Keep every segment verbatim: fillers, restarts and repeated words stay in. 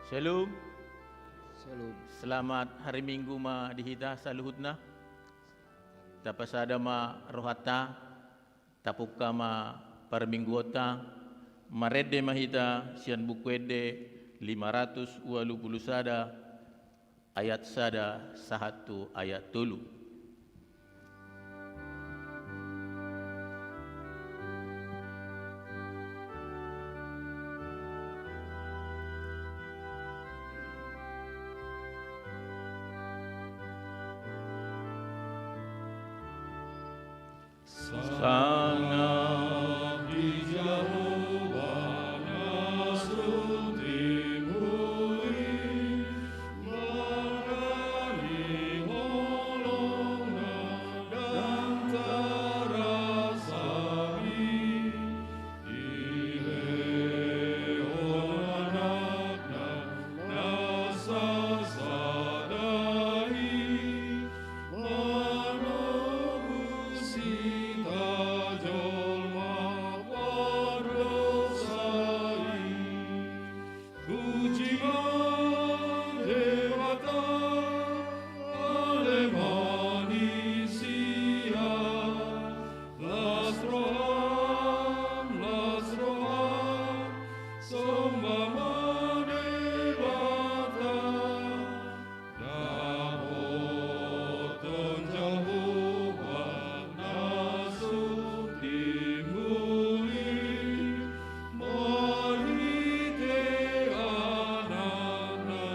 Shalom. Shalom. Selamat hari Minggu ma di hita saluhutna. Tapasada ma rohanta, tapungka ma parmingguonta, marende ma hita sian Buku Ende lima ratus ualu pulu sada, ayat sada sahat tu ayat tolu. Sangap di Jahowa na sun timbul i, manang di holongna ndang tarasami. Dilehon Anakna na sasada i, manobus hita jolma pardosa i. Puji ma Debata, ale manisia. Las roham, las roham, somba ma Debata. Dapothon Jahowa na sun timbul i, marhite Anakna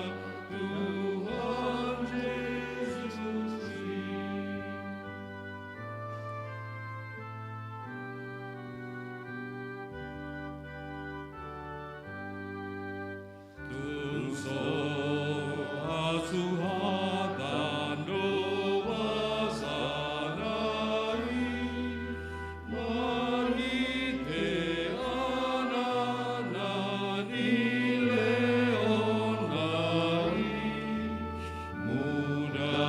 Tuhan Jesus i. Tung so hasuhatan do basana i, marhite Anakna nilehonna i. Muda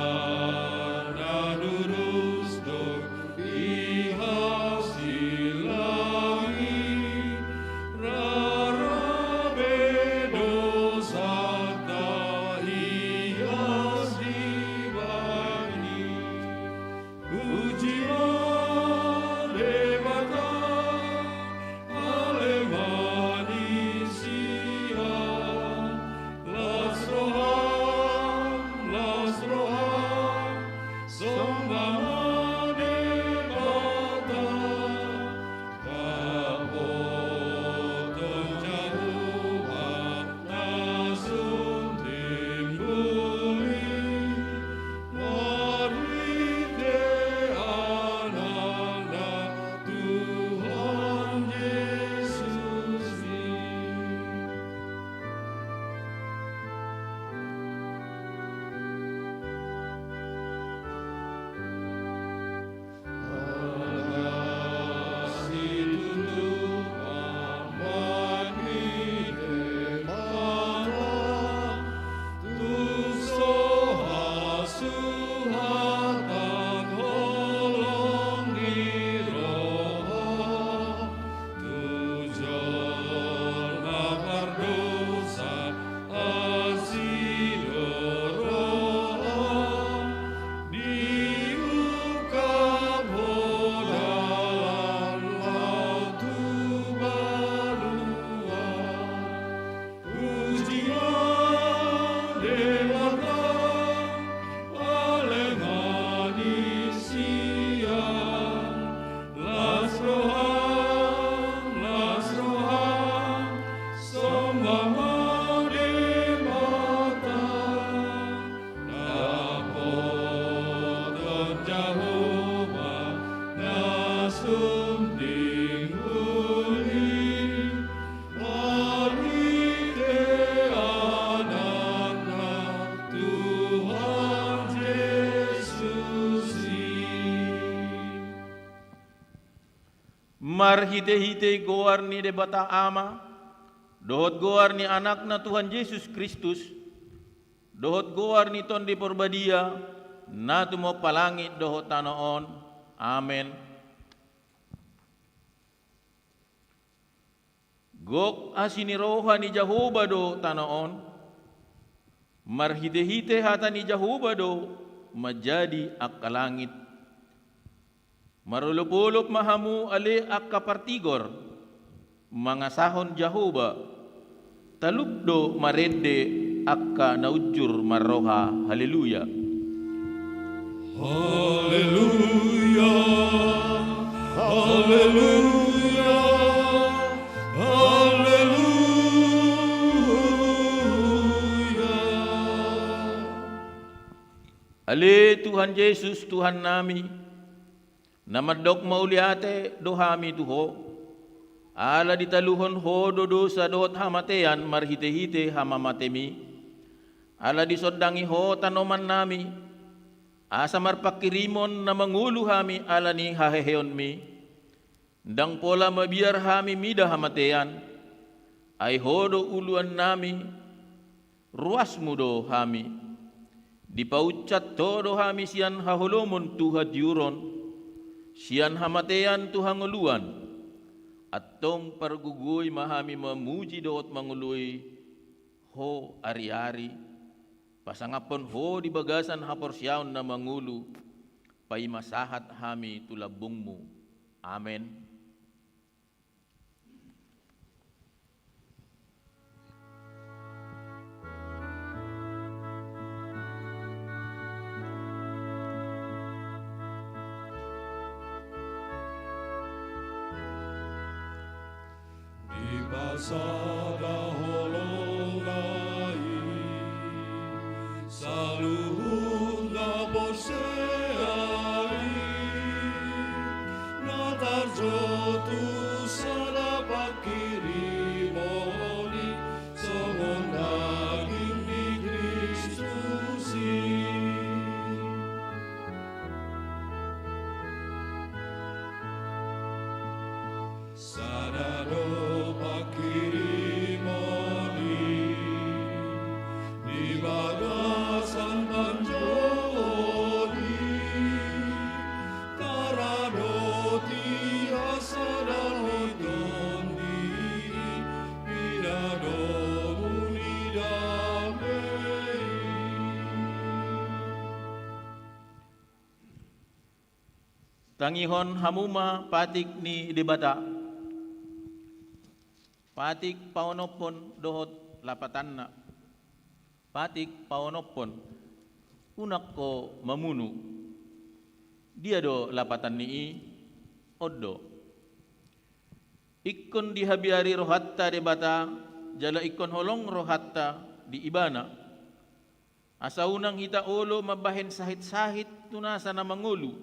na durus do ihasillai, rara be dosanta ias dibahen i. Puji ma Debata, ale manisia. Las roham, las roham, somba ma Debata. Dapothon Jahowa na sun timbul i, marhite Anakna Tuhan Jesus i. Tu jolma pardosa asi do roham, diungkap Ho dalan laho tu banua. Puji ma Debata, ale manisia. Las roham, las roham, somba ma Debata. Dapothon Jahowa na sun timbul i, marhite Anakna Tuhan Jesus i. Marhitehite goar ni Debata Ama, dohot goar ni Anakna Tuhan Jesus Kristus, dohot goar ni Tondi Porbadia, na tumompa langit dohot tano on. Amen. Gok asi ni roha ni Jahowa do tano on, Marhite-hite hata ni Jahowa do manjadi angka langit. Marolop-olop ma hamu ale angka partigor, mangasahon Jahowa, talup do marende angka na unjur marroha. Haleluya. Haleluya, haleluya, haleluya. Ale Tuhan Jesus, Tuhannami, na mandok mauliate do hami tu Ho, ala ditaluhon Ho do dosa dohot hamatean marhite-hite hamamatemi, ala disondangi Ho tanomannami, asa marpanghirimon na mangolu hami ala ni haheheonmi. Ndang pola mabiar hami mida hamatean, ai Ho do uluannami, ruasmu do hami. Dipaunsat Ho do hami sian haholomon tu hatiuron, sian hamatean tu hangoluan. Antong pargogoi ma hami mamuji dohot mangoloi Ho ari-ari, pasangaphon Ho di bagasan haporseaon na mangolu, paima sahat hami tu lambungmu. Amen. Dipasada holongna i saluhutna porsea i, na tarjou tu sada panghirimon i songon daging ni Kristus i. Sada do panghirimon i di bagasan panjouon i, taradoti hasada ni Tondi i, pinadomu ni dame i. Tangihon hamu ma patik ni Debata. Patik paonomhon dohot lapatanna. Patik paonomhon. Unang ho mamunu. Dia do lapatan ni i? On do. Ingkon dihabiari rohanta Debata, jala ingkon holong rohanta di Ibana. Asa unang hita olo mambahen sahit-sahit tu nasa na mangolu.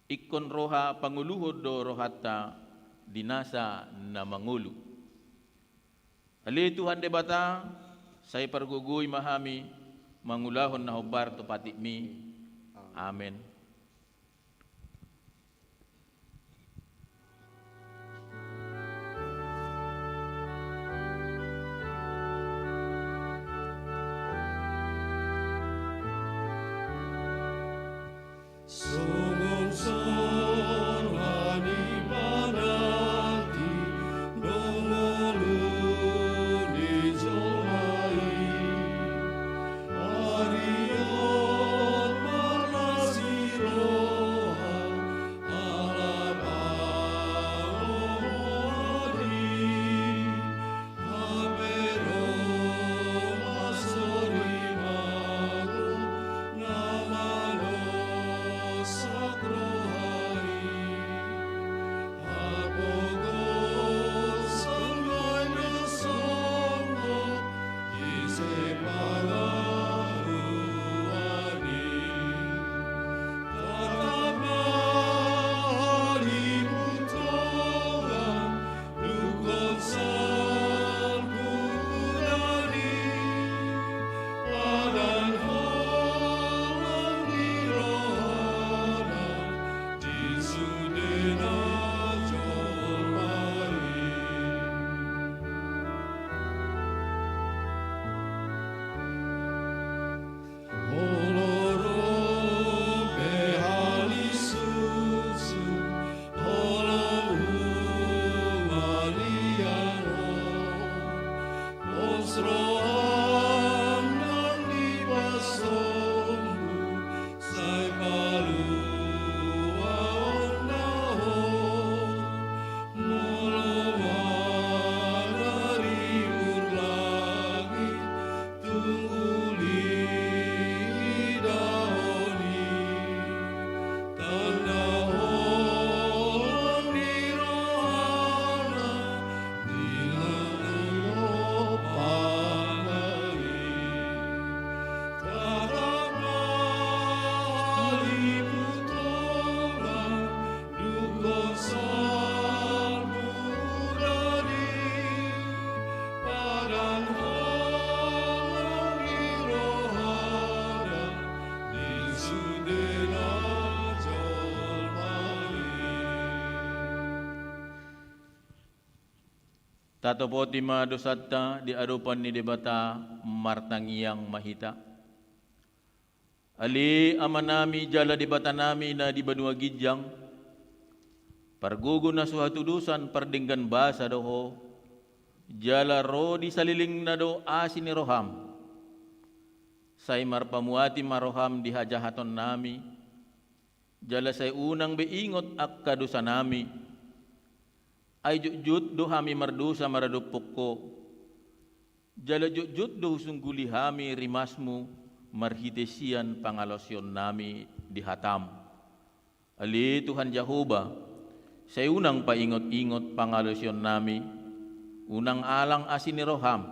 Ingkon roha pangoluhon do rohanta di nasa na mangolu. Ale Tuhan Debata, sai pargogoi ma hami mangulahon na hombar tu patikmi. Amen. Songon sorha ni pananti do ngolu ni jolma i, ari on marlas i Tatopoti ma dosanta di adopan ni Debata. Martangiang ma hita. Ale Amanami jala Debatanami na di banua ginjang, pargogo na so hatudosan pardenggan basa do Ho, jala ro di salelengna do asi ni roham. Sai marpamuati ma roham di hajahatonnami, jala sai unang be ingot angka dosanami. Ai jotjot do hami mardosa maradophon Ho, jala jotjot do husungguli hami rimasmu marhite sian pangalaosionnami di hatam. Ale Tuhan Jahowa, sai unang paingot-ingot pangalaosionnami, unang alang asi ni roham.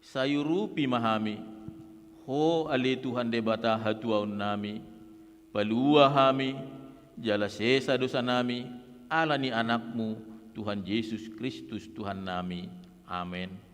Sai urupi ma hami. Ho ale Tuhan Debata hatuaonnami, palua hami, jala sesa dosanami, ala ni Anakmu, Tuhan Jesus Kristus Tuhannami. Amen.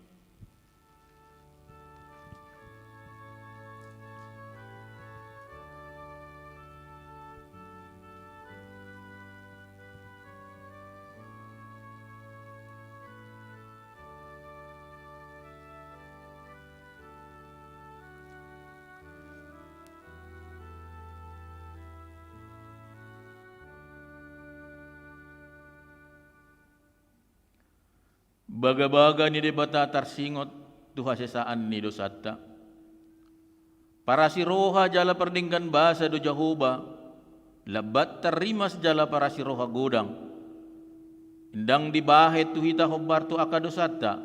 Bagabaga ni Debata tarsingot tu hasesaan ni dosanta. Parasi roha jala pardenggan basa do Jahowa, lambat tarrimas jala parasi roha godang. Ndang dibahen tu hita hombar tu angka dosanta,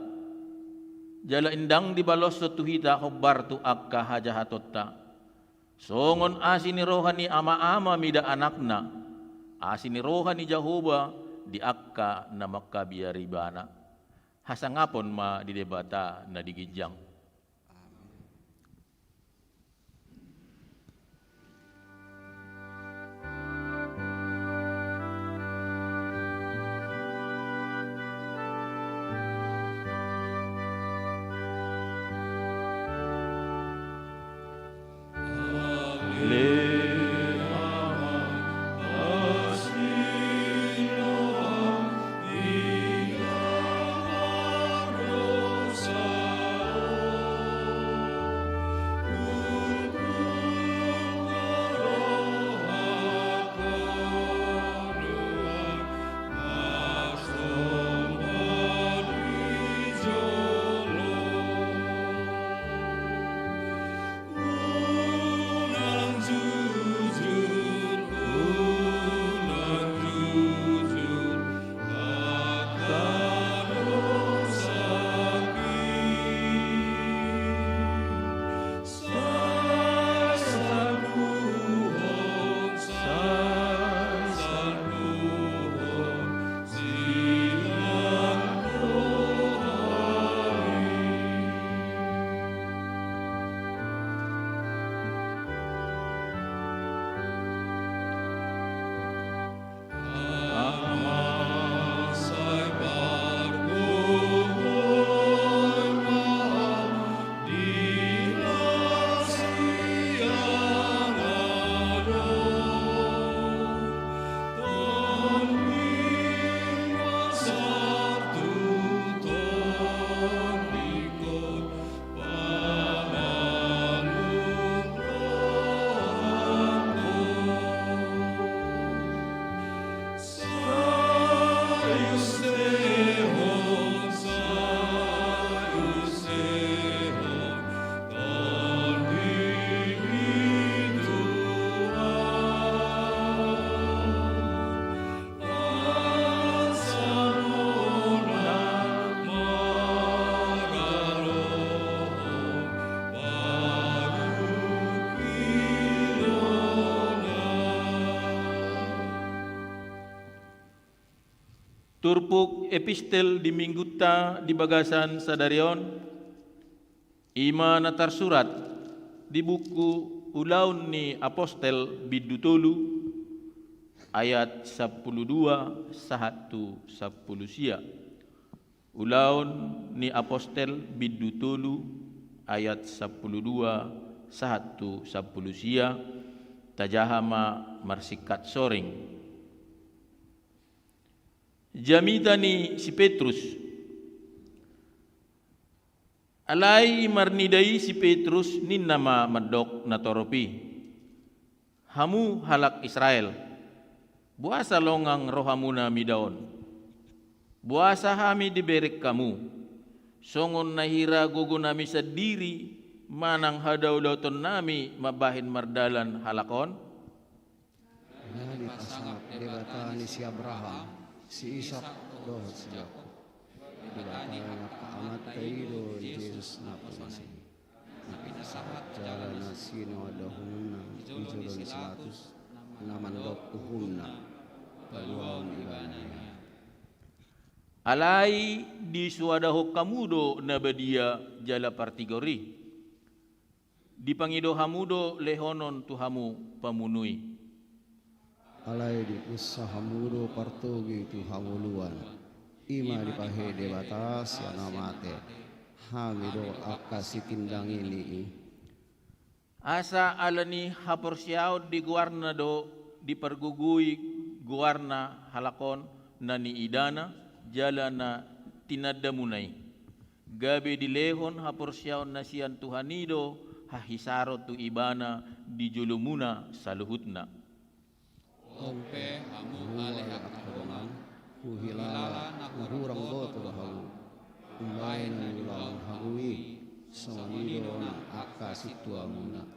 jala ndang dibaloshon tu hita hombar tu angka hajahatonta. Songon asi ni roha ni ama-ama mida anakna, asi ni roha ni Jahowa di angka na mangkabiari ibana. Hasangapon ma di Debata na di ginjang. Turpuk epistel di minggunta di bagasan sadari on, i ma na tarsurat di buku Ulaon ni Apostel bindu tolu, ayat sampulu dua sahat tu sampulu sia. Ulaon ni Apostel bindu tolu, ayat sampulu dua sahat tu sampulu sia. Tajaha ma marsingkat soring. Jamita ni si Petrus, Alai marnida i si Petrus ninna ma mandok na torop i: Hamu halak Israel, boasa longang rohamuna mida on? Boasa hami dibereng hamu, songon na hira gogonami sandiri manang hadaulautonnami mambahen mardalan halak on? Na dipasahat Debata ni si Abraham, si Isak dohot si Jakob. Debata ni angka amanta i do Jesus na posan i, na pinasahat jala na sinoadahononna di jolo ni si Pilatus, na mandok uhumna, paluahon ibana ia. Alai disoadahon hamu do na badia jala partigor i. Dipangido hamu do lehonon tu hamu pamunu i. Alai dipunsa hamu do partogi tu hangoluan. I ma dipahe Debata sian na mate. Hami do angka sitindangini i. Asa ala ni haporseaon di goarna do dipargogoi goarna halak on na niidana jala na tinandamuna i. Gabe dilehon haporseaon na sian Tuhan i do hahisaron tu ibana di jolomuna saluhutna. On pe hamu ale angka dongan, huhilala na hurang boto do hamu. Umbahen na niulahon hamu i, songon i do nang angka sintuamuna.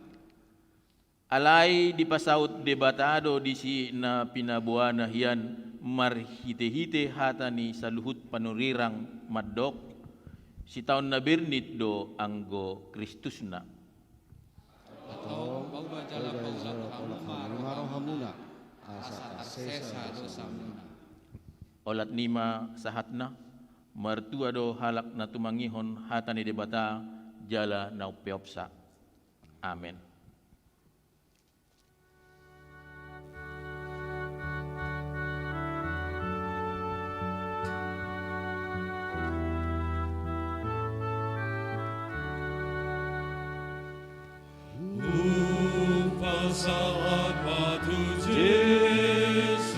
Alai dipasaut Debata do disi na pinaboana hian marhitehite hata ni saluhut panurirang mandok: Sitaon na bernit do anggo Kristusna. Antong pauba jala paulat hamu ma rohamuna, asa tarsesa dosamuna. Olat ni ma sahatna. Martua do halak na tumangihon hata ni Debata jala na umpeopsa. Amen. Hupasahat ma tu Jesus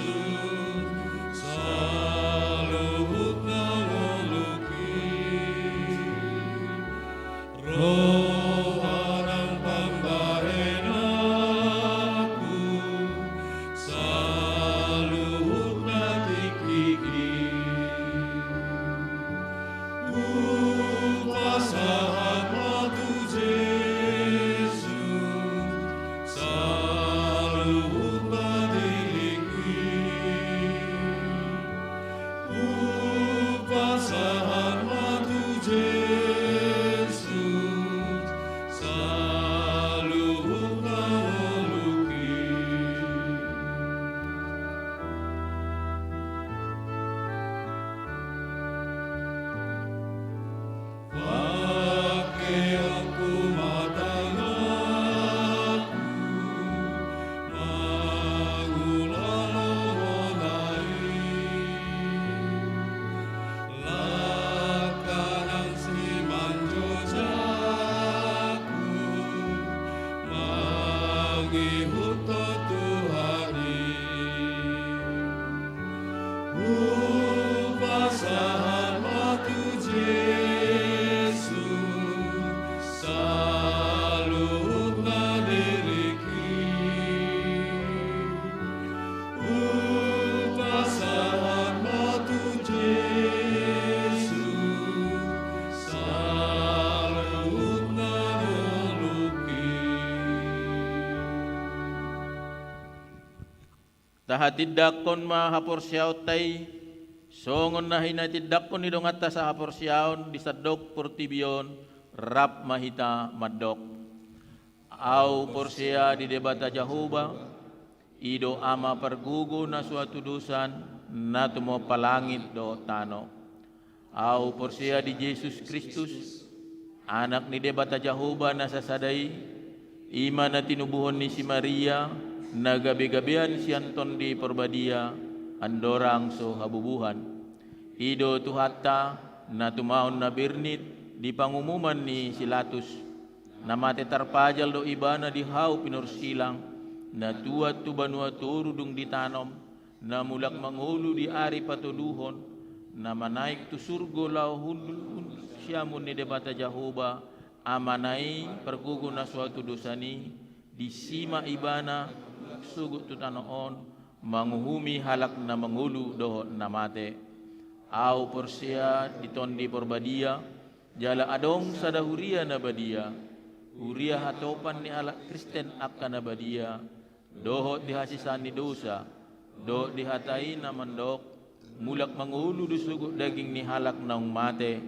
saluhut na ngolungki. Roha nang pambahenanku saluhutna tingki i. Hupasahat ma tu Jesus saluhutna diringki. Hupasahat ma tu Jesus saluhutna ngolungki. Pangkeonku ma tanganku mangula lomo na i. Langka nang simanjojangku mangihuthon Tuhan i. Hupasahat ma tu Jesus saluhutna diringki. Hupasahat ma tu Jesus saluhutna ngolungki. Tahatindangkon ma haporseaonta i, songon na hinatindangkon ni donganta sahaporseaon di sandok portibi on, rap ma hita mandok: Ahu porsea di Debata Jahowa, i do Ama pargogo na so hatudosan, na tumompa langit dohot tano. Ahu porsea di Jesus Kristus, Anak ni Debata Jahowa na sasada i, i ma na tinubuhon ni si Maria, na gabegabean sian Tondi Parbadia, andorang so habubuhan. I do Tuhanta, na tumaon na bernit di pangumuman ni si Latus, na mate tarpajal do ibana di hau pinursilang, na tuat tu banua toru dung ditanom, na mulak mangolu di ari patoluhon, na manaek tu surgo laho hundul-hundul siamun ni Debata Jahowa, Amana i, pargogo na so hatudosan i, disi ma Ibana sogot tu tano on, manguhumi halak na mangolu dohot na mate. Ahu porsea di Tondi Porbadia, jala adong sada huria na badia, huria hatopan ni halak Kristen angka na badia, dohot di hasesaan ni dosa, dohot di hata i na mandok, mulak mangolu do sogot daging ni halak naung mate,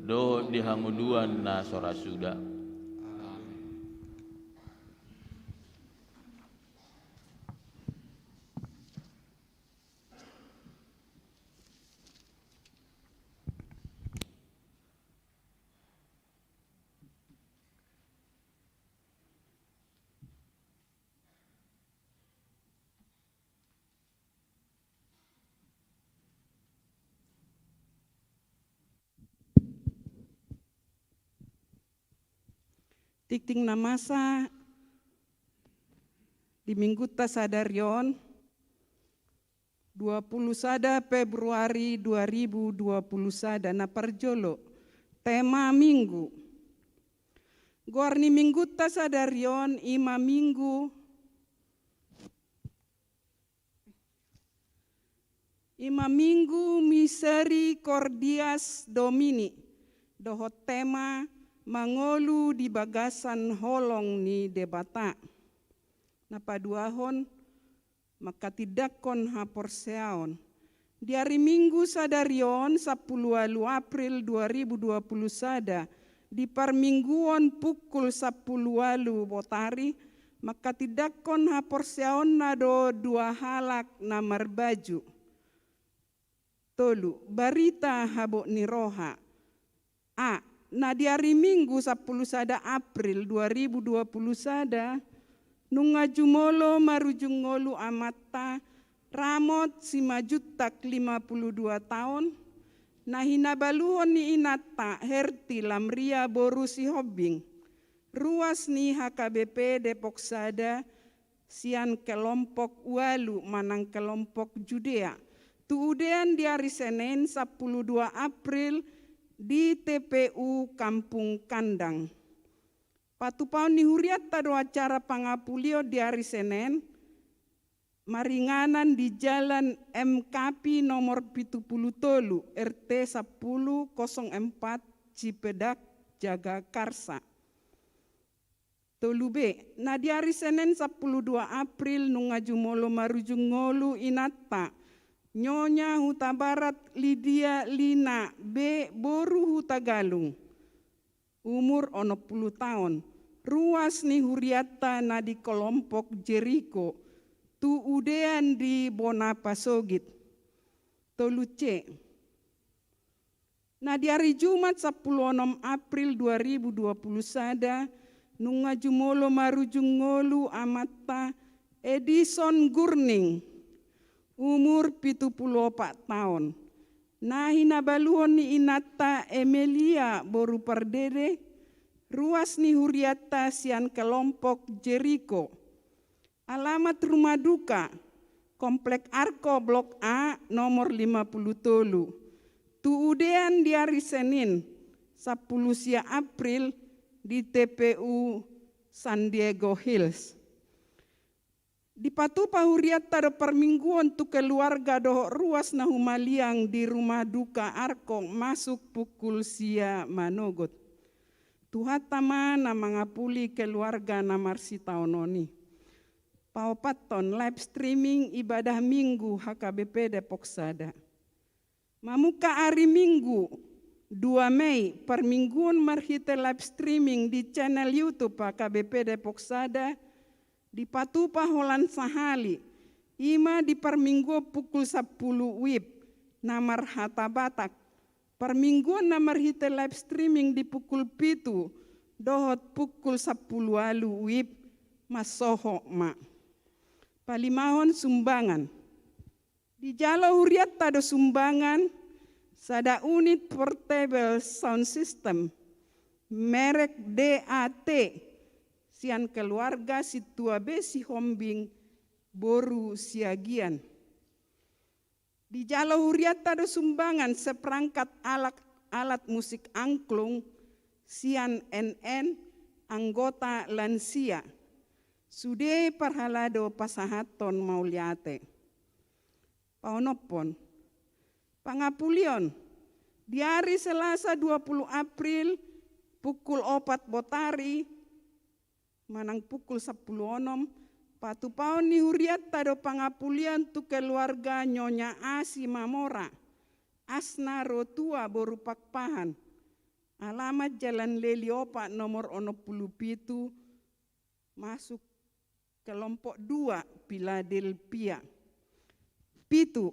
dohot di hangoluan na so ra suda. Amen. Tingting na masa di Minggunta sadari on, dua puluh sada Februari dua ribu dua puluh sada, na parjolo, tema Minggu. Goar ni Minggunta sadari on i ma Minggu, i ma Minggu Misericordias Domini, dohot tema mangolu di bagasan holong ni Debata. Na paduahon, mangkatindangkon haporseaon. Di ari Minggu sadari on, sampulu ualu April dua ribu dua puluh sada, di parmingguon pukul sampulu ualu botari, mangkatindangkon haporseaonna do dua halak na marbaju. Tolu, barita habot ni roha. A, na di ari Minggu sampulu sada April dua ribu dua puluh sada, nunga jumolo marujung ngolu amanta Ramot Simanjuntak lima puluh dua taon, na hinabaluhon ni inanta Herti Lamria boru Sihombing, ruas ni H K B P Depok Sada, sian kelompok ualu manang kelompok Judea, tu udean di ari Senen sampulu dua April di T P U Kampung Kandang. Patupaon ni hurianta do acara pangapulion di ari Senen, maringanan di Jalan M K P nomor pitu puluh tolu, R T sampulu kosong empat, Cipedak, Jagakarsa. Tolu B, na di ari Senen sampulu dua April nunga jumolo marujung ngolu inanta, Nyonya Hutabarat Lidia Lina B boru Hutagalung, umur onom puluh taon, ruas ni hurianta na di kelompok Jeriko, tu udean di Bona Pasogit. Tolu C, na di ari Jumat sampulu onom April dua ribu dua puluh sada, nunga jumolo marujung ngolu amanta Edison Gurning, umur pitu puluh opat taon, na hinabaluhon ni inanta Emelia boru Pardede, ruas ni hurianta sian kelompok Jeriko. Alamat rumah duka, Komplek Arko Blok A nomor lima puluh tolu. Tu udean di ari Senen, sampulu sia April di T P U San Diego Hills. Dipatupa hurianta do parmingguon tu keluarga dohot ruas na humaliang di rumah duka Arko masuk pukul sia manogot. Tuhanta ma na mangapuli keluarga na marsitaonon i. Paopathon, live streaming ibadah Minggu H K B P Depok Sada. Mamungka ari Minggu, dua Mei, parmingguon marhite live streaming di channel YouTube H K B P Depok Sada, dipatupa holan sahali, i ma di parmingguon pukul sampulu WIB, na marhata Batak. Parmingguon na marhite live streaming di pukul pitu dohot pukul sampulu ualu WIB, mansohot ma. Palimahon sumbangan. Dijalo hurianta do sumbangan sada unit portable sound system merek D A T sian keluarga Sintua B Sihombing boru Siagian. Dijalo hurianta do sumbangan seperangkat alat alat musik angklung sian N N anggota lansia. Sude parhalado pasahathon mauliate. Paonomhon. Pangapulion. Di ari Selasa dua puluh April pukul opat botari manang pukul sampulu onom, patupaon ni hurianta do pangapulion tu keluarga Nyonya Asi Mamora, Asna Rotua boru Pakpahan, alamat Jalan Leli opat nomor onom pulu pitu, masuk kelompok dua Philadelphia. Pitu,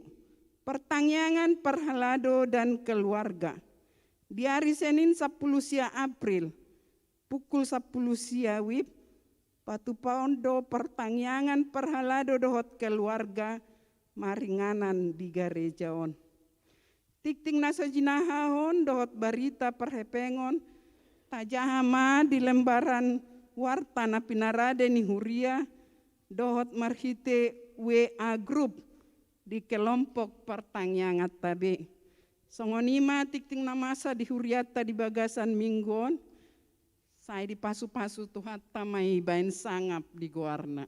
pertangiangan parhalado dan keluarga. Di ari Senin sampulu sia April, pukul sampulu sia wib, patupaon do partangiangan parhalado dohot keluarga maringanan di gareja on. Tingting na so jinahahon dohot barita parhepengon, tajaha ma di lembaran warta na pinarade ni huria, dohot marhite W A group di kelompok partangianganta be. Songon i ma tingting na masa di hurianta di bagasan minggu on, sai dipasupasu Tuhanta ma i baen sangap di goarna.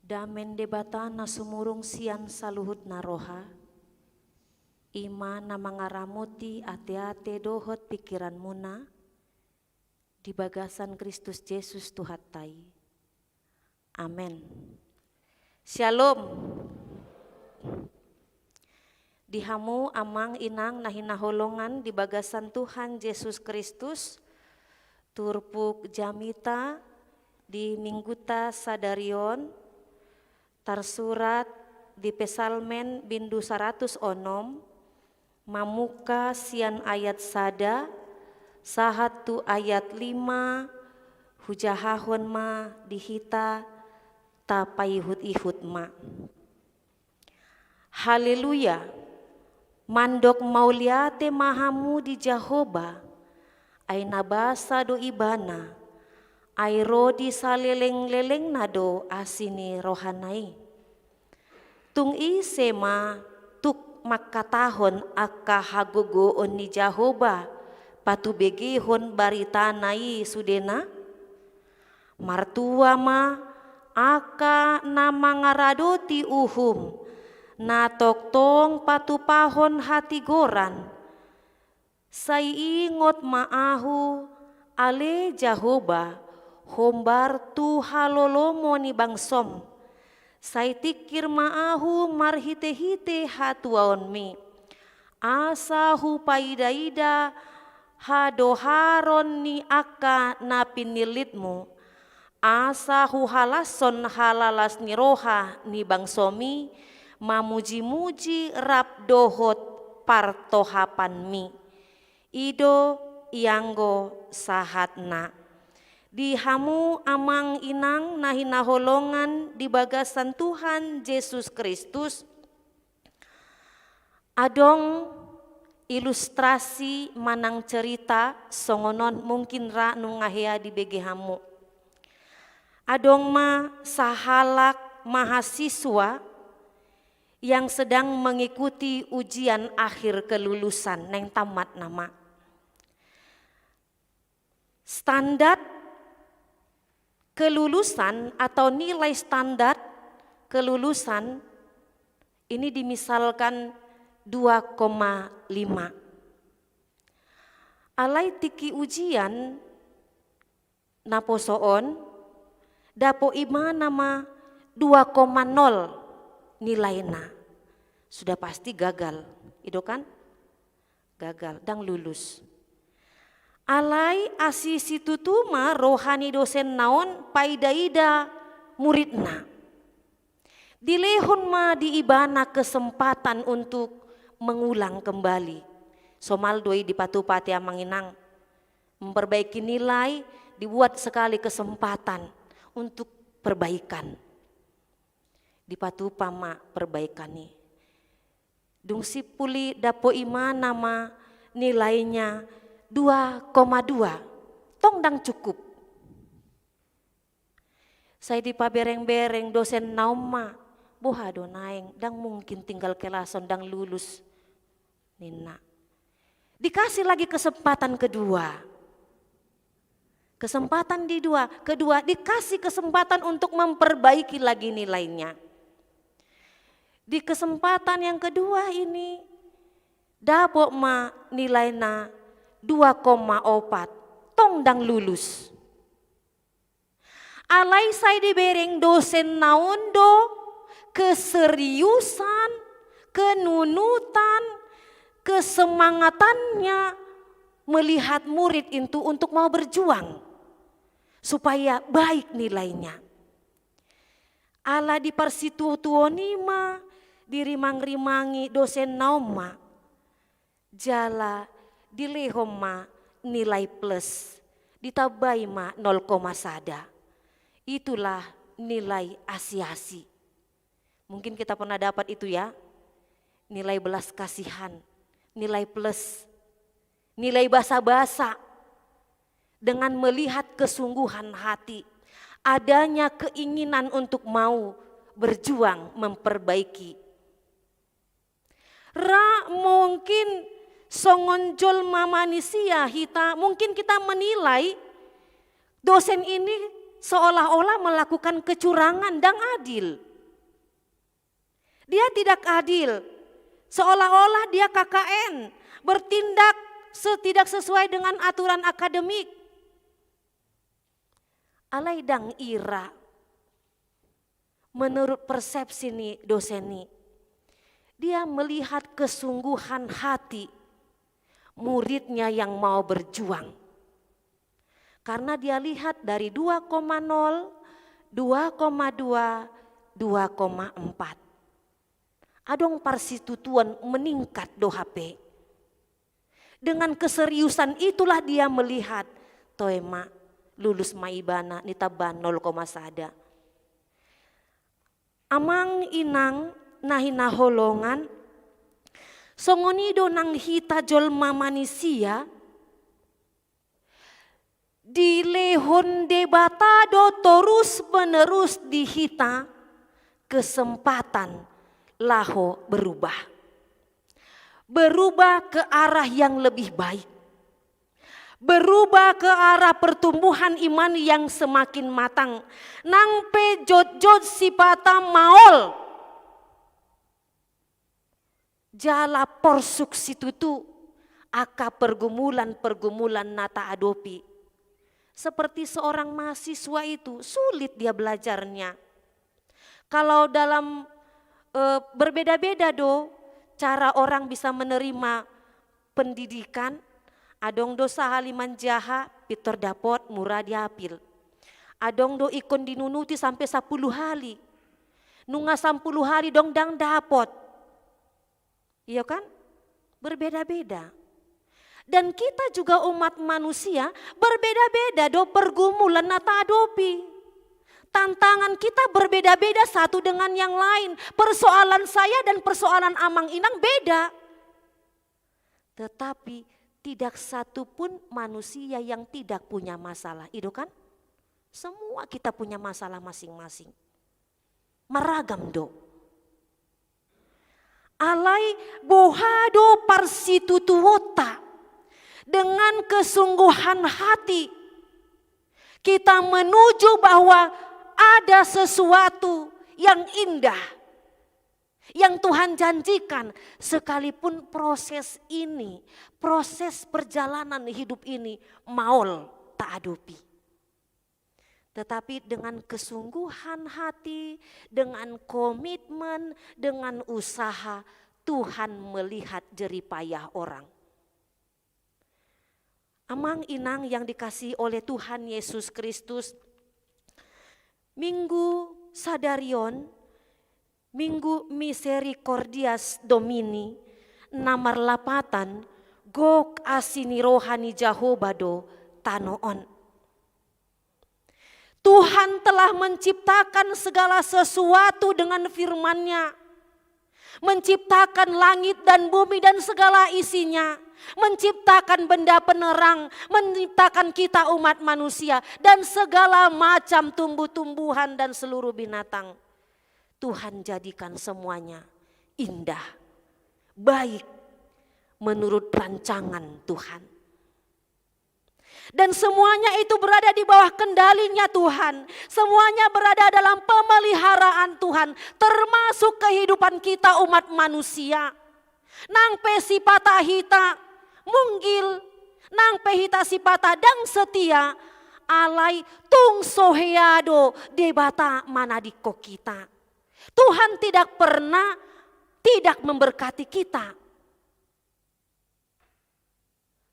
Dame ni Debata na sumurung sian saluhutna roha, i ma na mangaramoti ateate dohot pingkiranmuna di bagasan Kristus Jesus Tuhanta i. Amen. Syalom. Di hamu amang inang na hinaholongan di bagasan Tuhan Jesus Kristus, turpuk jamita di mingguta sadari on tarsurat di Psalmen bindu saratus onom, mamungka sian ayat sada sahat tu ayat lima. Hujahahon ma di hita, tapaihut-ihut ma. Haleluya! Mandok mauliate ma hamu di Jahowa, ai na basa do Ibana, ai ro di saleleng-lelengna do asi ni rohana i. Tung ise ma tuk mangkatahon angka hagogoon ni Jahowa, patubegehon baritana i sudena? Martua ma angka na mangaradoti uhum, na tongtong patupahon hatigoran. Sai ingot ma ahu, ale Jahowa, hombar tu halolomo ni bangsom. Sai tingkir ma ahu marhite-hite hatuaonmi, asa hupaida-ida hadoharon ni angka na pinillitmu, asa huhalashon halalas ni roha ni bangsomi, mamuji-muji rap dohot partohapanmi. I do ianggo sahatna. Di hamu amang inang na hinaholongan di bagasan Tuhan Jesus Kristus, adong ilustrasi manang cerita songon on, mungkin ra nunga hea dibege hamu. Adong ma sahalak mahasiswa yang sedang mengikuti ujian akhir kelulusan, naeng tamat nama. Standar kelulusan atau nilai standar kelulusan ini dimisalkan dua koma lima. Alai tingki ujian naposo on, dapot ibana ma dua koma nol nilaina. Sudah pasti gagal, i do kan? Gagal, ndang lulus. Alai asi situtu ma roha ni dosenna on paida-ida muridna. Dilehon ma di ibana kesempatan untuk mengulang kembali. Somal do i dipatupa ate amang inang. Memperbaiki nilai, dibuat sekali kesempatan untuk perbaikan. Dipatupa ma perbaikan i. Dung simpul i dapot ibana ma nilainya dua koma dua. Tong ndang cukup. Sai dipabereng-bereng dosenna on ma, boha do naeng, ndang mungkin tinggal kelas on ndang lulus, ninna. Dikasih lagi kesempatan kedua. Kesempatan di dua, kedua, dikasih kesempatan untuk memperbaiki lagi nilainya. Di kesempatan yang kedua ini, dapot ma nilaina dua koma opat, tong ndang lulus. Alai sai dibereng dosenna on do keseriusan, kenunutan, kesemangatannya melihat murid itu untuk mau berjuang supaya baik nilainya. Ala di parsitutuon i ma dirimang-rimangi dosenna on ma. Jala dilehon ma nilai plus, ditambai ma nol koma sada. Itulah nilai asi-asi. Mungkin kita pernah dapat itu ya, nilai belas kasihan, nilai plus, nilai basa-basa. Dengan melihat kesungguhan hati, adanya keinginan untuk mau berjuang memperbaiki. Ra mungkin songon jolma manisia hita, mungkin kita menilai dosen ini seolah-olah melakukan kecurangan, ndang adil. Dia tidak adil, seolah-olah dia K K N, bertindak se-, tidak sesuai dengan aturan akademik. Alai ndang ira, menurut persepsi ni dosen i, dia melihat kesungguhan hati muridnya yang mau berjuang. Karena dia lihat dari dua koma nol, dua koma dua, dua koma empat. Adong parsitutuon meningkat do hape. Dengan keseriusan itulah dia melihat, toe ma, lulus ma ibana, ni tambaan nol koma sada. Amang inang na hinaholongan, songon i do nang hita jolma manisia, dilehon Debata do torus menerus di hita kesempatan laho berubah. Berubah ke arah yang lebih baik. Berubah ke arah pertumbuhan iman yang semakin matang. Nang pe jotjot sipata maol. Jala porsuk situtu angka pergumulan-pergumulan na taadopi. Seperti seorang mahasiswa itu, sulit dia belajarnya. Kalau dalam, eh, berbeda-beda do cara orang bisa menerima pendidikan, adong do sahali manjaha, pintor dapot, mura diapil. Adong do ingkon dinunuti sampe sampulu hali. Nunga sampulu hali dong ndang dapot. Iyo kan? Berbeda-beda. Dan kita juga umat manusia, berbeda-beda do pergumulan na taadopi. Tantangan kita berbeda-beda satu dengan yang lain. Persoalan saya dan persoalan amang inang beda. Tetapi tidak satu pun manusia yang tidak punya masalah. I do kan? Semua kita punya masalah masing-masing. Maragam do. Alai boha do parsitutuonta? Dengan kesungguhan hati kita menuju bahwa ada sesuatu yang indah yang Tuhan janjikan, sekalipun proses ini, proses perjalanan hidup ini maol taadopi. Tetapi dengan kesungguhan hati, dengan komitmen, dengan usaha, Tuhan melihat jeripayah orang. Amang inang yang dikasihi oleh Tuhan Yesus Kristus, Minggu sadari on, Minggu Misericordias Domini, na marlapatan gok asi ni roha ni Jahowa do tano on. Tuhan telah menciptakan segala sesuatu dengan firman-Nya. Menciptakan langit dan bumi dan segala isinya. Menciptakan benda penerang, menciptakan kita umat manusia, dan segala macam tumbuh-tumbuhan dan seluruh binatang. Tuhan jadikan semuanya indah, baik menurut rancangan Tuhan. Dan semuanya itu berada di bawah kendalinya Tuhan. Semuanya berada dalam pemeliharaan Tuhan, termasuk kehidupan kita umat manusia. Nang pe sipata hita munggil, nang pe hita sipata ndang setia, alai tung so hea do Debata manadingkon hita. Tuhan tidak pernah tidak memberkati kita.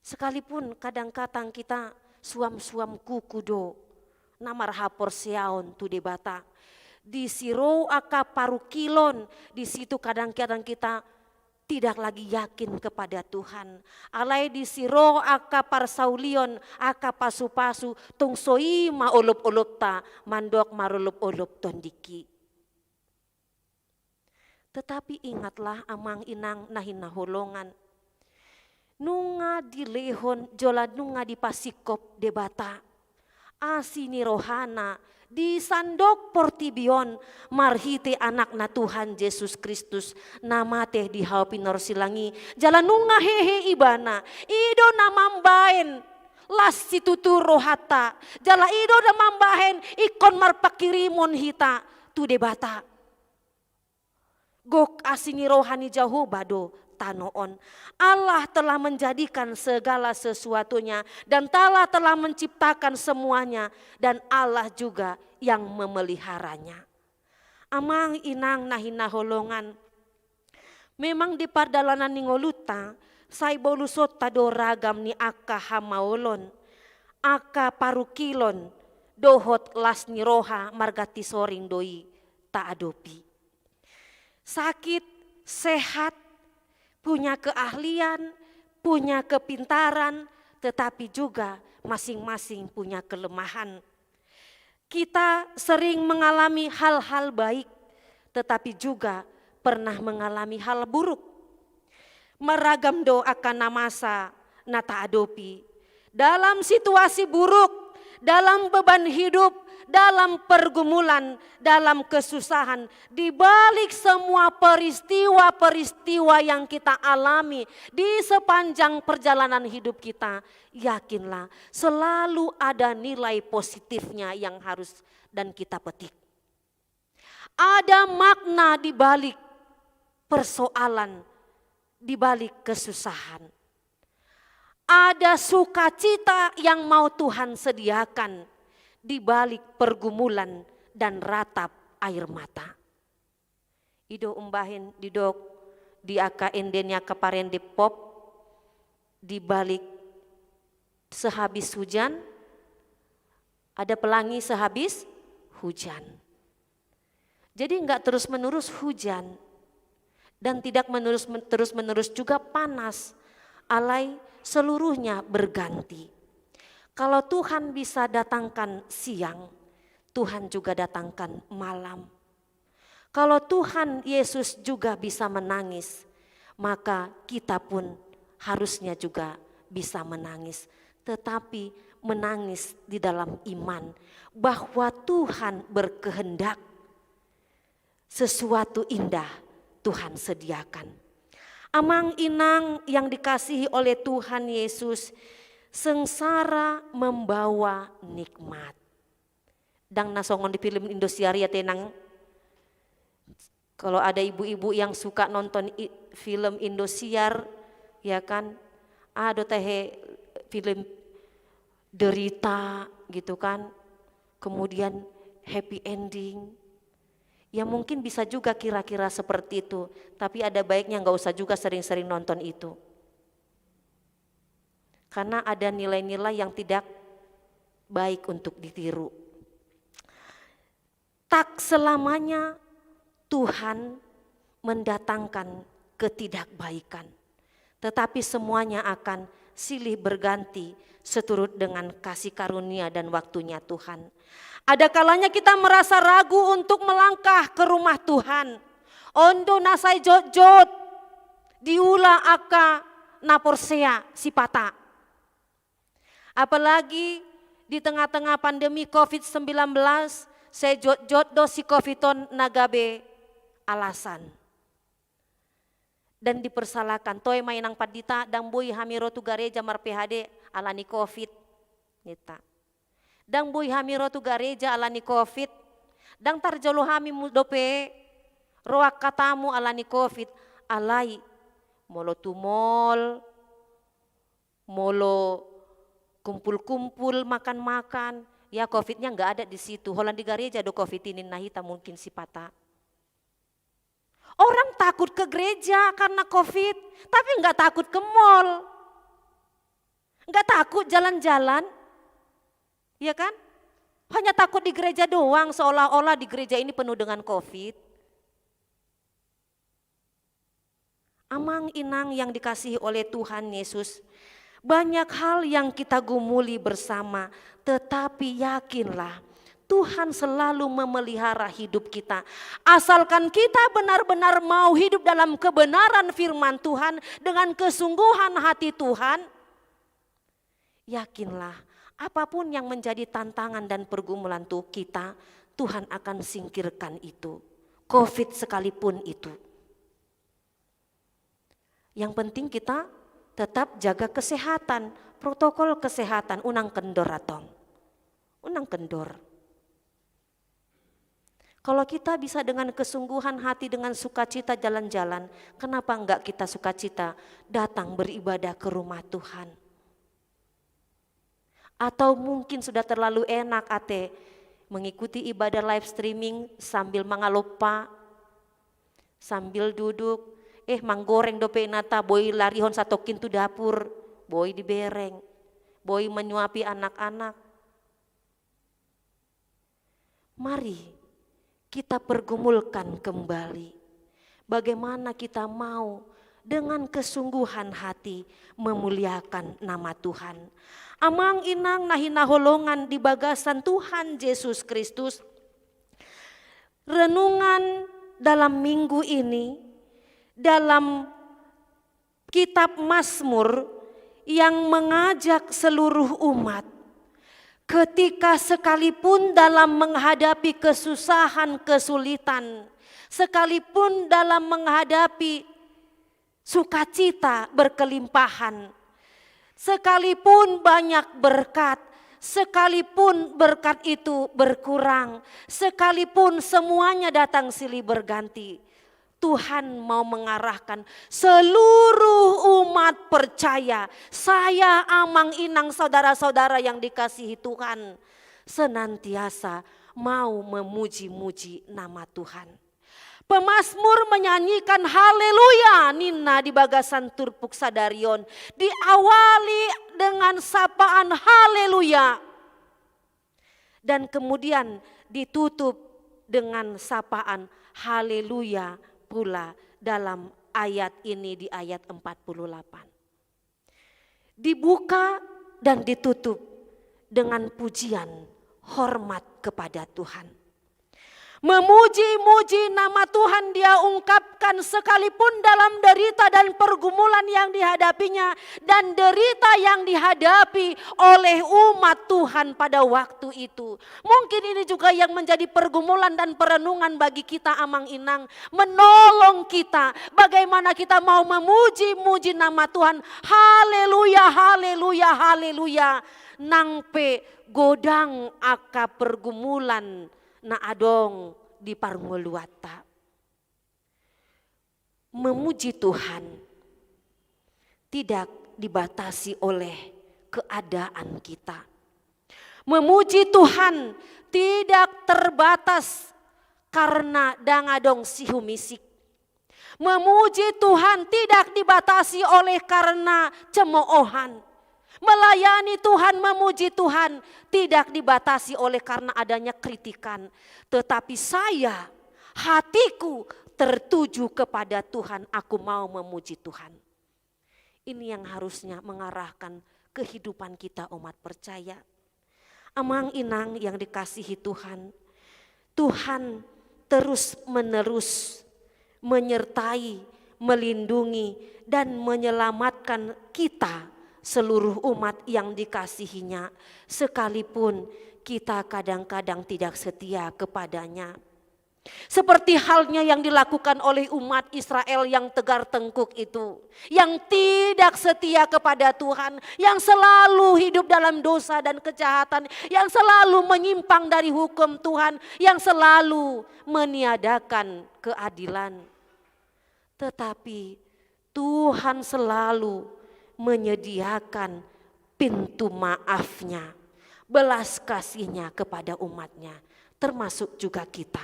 Sekalipun kadang-kadang kita suam-suam kuku do na marhaporseaon tu Debata. Disi ro angka parungkilon, di situ kadang-kadang kita tidak lagi yakin kepada Tuhan. Alai disi ro angka parsaulion, angka pasu-pasu, tung so i ma olop-olopta, mandok marolop-olop tondingki. Tetapi ingatlah, amang inang na hinaholongan, nunga dilehon jala nunga dipasingkop Debata asi ni rohana di sandok portibi on marhite Anakna Tuhan Jesus Kristus na mate di hau pinorsilang i, jala nunga hehe Ibana. I do na mambaen Las situtu rohanta, jala i do na mambahen ingkon marpanghirimon hita tu Debata. Gok asi ni roha ni Jahowa do tano on. Allah telah menjadikan segala sesuatunya dan Allah telah menciptakan semuanya dan Allah juga yang memeliharanya. Amang inang na hinaholongan, memang di pardalanan ni ngolunta, sai bolusonta do ragam ni angka hamaolon, angka parungkilon, dohot las ni roha marganti soring do i taadopi. Sakit, sehat, punya keahlian, punya kepintaran, tetapi juga masing-masing punya kelemahan. Kita sering mengalami hal-hal baik, tetapi juga pernah mengalami hal buruk. Maragam do angka na masa na taadopi. Dalam situasi buruk, dalam beban hidup, dalam pergumulan, dalam kesusahan, di balik semua peristiwa-peristiwa yang kita alami di sepanjang perjalanan hidup kita, yakinlah, selalu ada nilai positifnya yang harus dan kita petik. Ada makna di balik persoalan, di balik kesusahan. Ada sukacita yang mau Tuhan sediakan di balik pergumulan dan ratap air mata. I do umbahen didok di angka ende ni angka parende pop, di balik sehabis hujan, ada pelangi sehabis hujan. Jadi nggak terus-menerus hujan dan tidak menerus, terus-menerus juga panas, alai seluruhnya berganti. Kalau Tuhan bisa datangkan siang, Tuhan juga datangkan malam. Kalau Tuhan Yesus juga bisa menangis, maka kita pun harusnya juga bisa menangis. Tetapi menangis di dalam iman bahwa Tuhan berkehendak, sesuatu indah Tuhan sediakan. Amang inang yang dikasihi oleh Tuhan Yesus, sengsara membawa nikmat. Ndang na songon di film Indosiar ya, tenang. Kalau ada ibu-ibu yang suka nonton i-, film Indosiar, ya kan, ada tahe film derita gitu kan, kemudian happy ending. Ya mungkin bisa juga kira-kira seperti itu, tapi ada baiknya nggak usah juga sering-sering nonton itu. Karena ada nilai-nilai yang tidak baik untuk ditiru. Tak selamanya Tuhan mendatangkan ketidakbaikan, tetapi semuanya akan silih berganti seturut dengan kasih karunia dan waktunya Tuhan. Ada kalanya kita merasa ragu untuk melangkah ke rumah Tuhan. On do na sai jotjot diula angka na porsea sipata. Apalagi di tengah-tengah pandemi covid sembilan belas, sai jotjot do si covid on na gabe alasan. Dan dipersalahkan, toe ma inang pandita, ndang boi hami ro tu gareja mar-P H D ala ni covid, ninta. Ndang boi hami ro tu gareja ala ni covid, ndang tarjolo hami mu-, dope ro angka tamu ala ni covid, alai molo tu mall, molo kumpul-kumpul, makan-makan, ya covidnya nggak ada di situ. Holan di gareja do covid i ninna hita mungkin sipata. Orang takut ke gereja karena covid, tapi nggak takut ke mall. Nggak takut jalan-jalan. Ya kan? Hanya takut di gereja doang, seolah-olah di gereja ini penuh dengan covid. Amang inang yang dikasihi oleh Tuhan Yesus, banyak hal yang kita gumuli bersama, tetapi yakinlah, Tuhan selalu memelihara hidup kita. Asalkan kita benar-benar mau hidup dalam kebenaran firman Tuhan, dengan kesungguhan hati Tuhan, yakinlah, apapun yang menjadi tantangan dan pergumulan tu-, kita, Tuhan akan singkirkan itu. Covid sekalipun itu. Yang penting kita tetap jaga kesehatan, protokol kesehatan, unang kendor, antong. Unang kendor. Kalau kita bisa dengan kesungguhan hati, dengan sukacita jalan-jalan, kenapa enggak kita sukacita datang beribadah ke rumah Tuhan? Atau mungkin sudah terlalu enak ate mengikuti ibadah live streaming sambil mangalompa, sambil duduk, eh, manggoreng dope inanta, boi larihon satongkin tu dapur, boi dibereng, boi menyuapi anak-anak. Mari kita pergumulkan kembali bagaimana kita mau dengan kesungguhan hati memuliakan nama Tuhan. Amang inang na hinaholongan di bagasan Tuhan Jesus Kristus, renungan dalam minggu ini, dalam kitab Mazmur yang mengajak seluruh umat, ketika sekalipun dalam menghadapi kesusahan, kesulitan, sekalipun dalam menghadapi sukacita berkelimpahan, sekalipun banyak berkat, sekalipun berkat itu berkurang, sekalipun semuanya datang silih berganti, Tuhan mau mengarahkan seluruh umat percaya, saya, amang inang, saudara-saudara yang dikasihi Tuhan, senantiasa mau memuji-muji nama Tuhan. Pemazmur menyanyikan haleluya ninna di bagasan turpuk sadari on, diawali dengan sapaan haleluya. Dan kemudian ditutup dengan sapaan haleluya pula dalam ayat ini, di ayat empat puluh delapan. Dibuka dan ditutup dengan pujian hormat kepada Tuhan. Memuji-muji nama Tuhan dia ungkapkan sekalipun dalam derita dan pergumulan yang dihadapinya dan derita yang dihadapi oleh umat Tuhan pada waktu itu. Mungkin ini juga yang menjadi pergumulan dan perenungan bagi kita, amang inang, menolong kita bagaimana kita mau memuji-muji nama Tuhan. Haleluya, haleluya, haleluya. Nang pe godang angka pergumulan na adong di parngoluanta. Memuji Tuhan tidak dibatasi oleh keadaan kita. Memuji Tuhan tidak terbatas karena ndang adong sihumisik. Memuji Tuhan tidak dibatasi oleh karena cemoohan. Melayani Tuhan, memuji Tuhan tidak dibatasi oleh karena adanya kritikan. Tetapi saya, hatiku tertuju kepada Tuhan, aku mau memuji Tuhan. Ini yang harusnya mengarahkan kehidupan kita, umat percaya. Amang inang yang dikasihi Tuhan, Tuhan terus-menerus menyertai, melindungi, dan menyelamatkan kita, seluruh umat yang dikasihi-Nya, sekalipun kita kadang-kadang tidak setia kepada-Nya. Seperti halnya yang dilakukan oleh umat Israel yang tegar tengkuk itu, yang tidak setia kepada Tuhan, yang selalu hidup dalam dosa dan kejahatan, yang selalu menyimpang dari hukum Tuhan, yang selalu meniadakan keadilan. Tetapi Tuhan selalu menyediakan pintu maaf-Nya, belas kasih-Nya kepada umat-Nya, termasuk juga kita.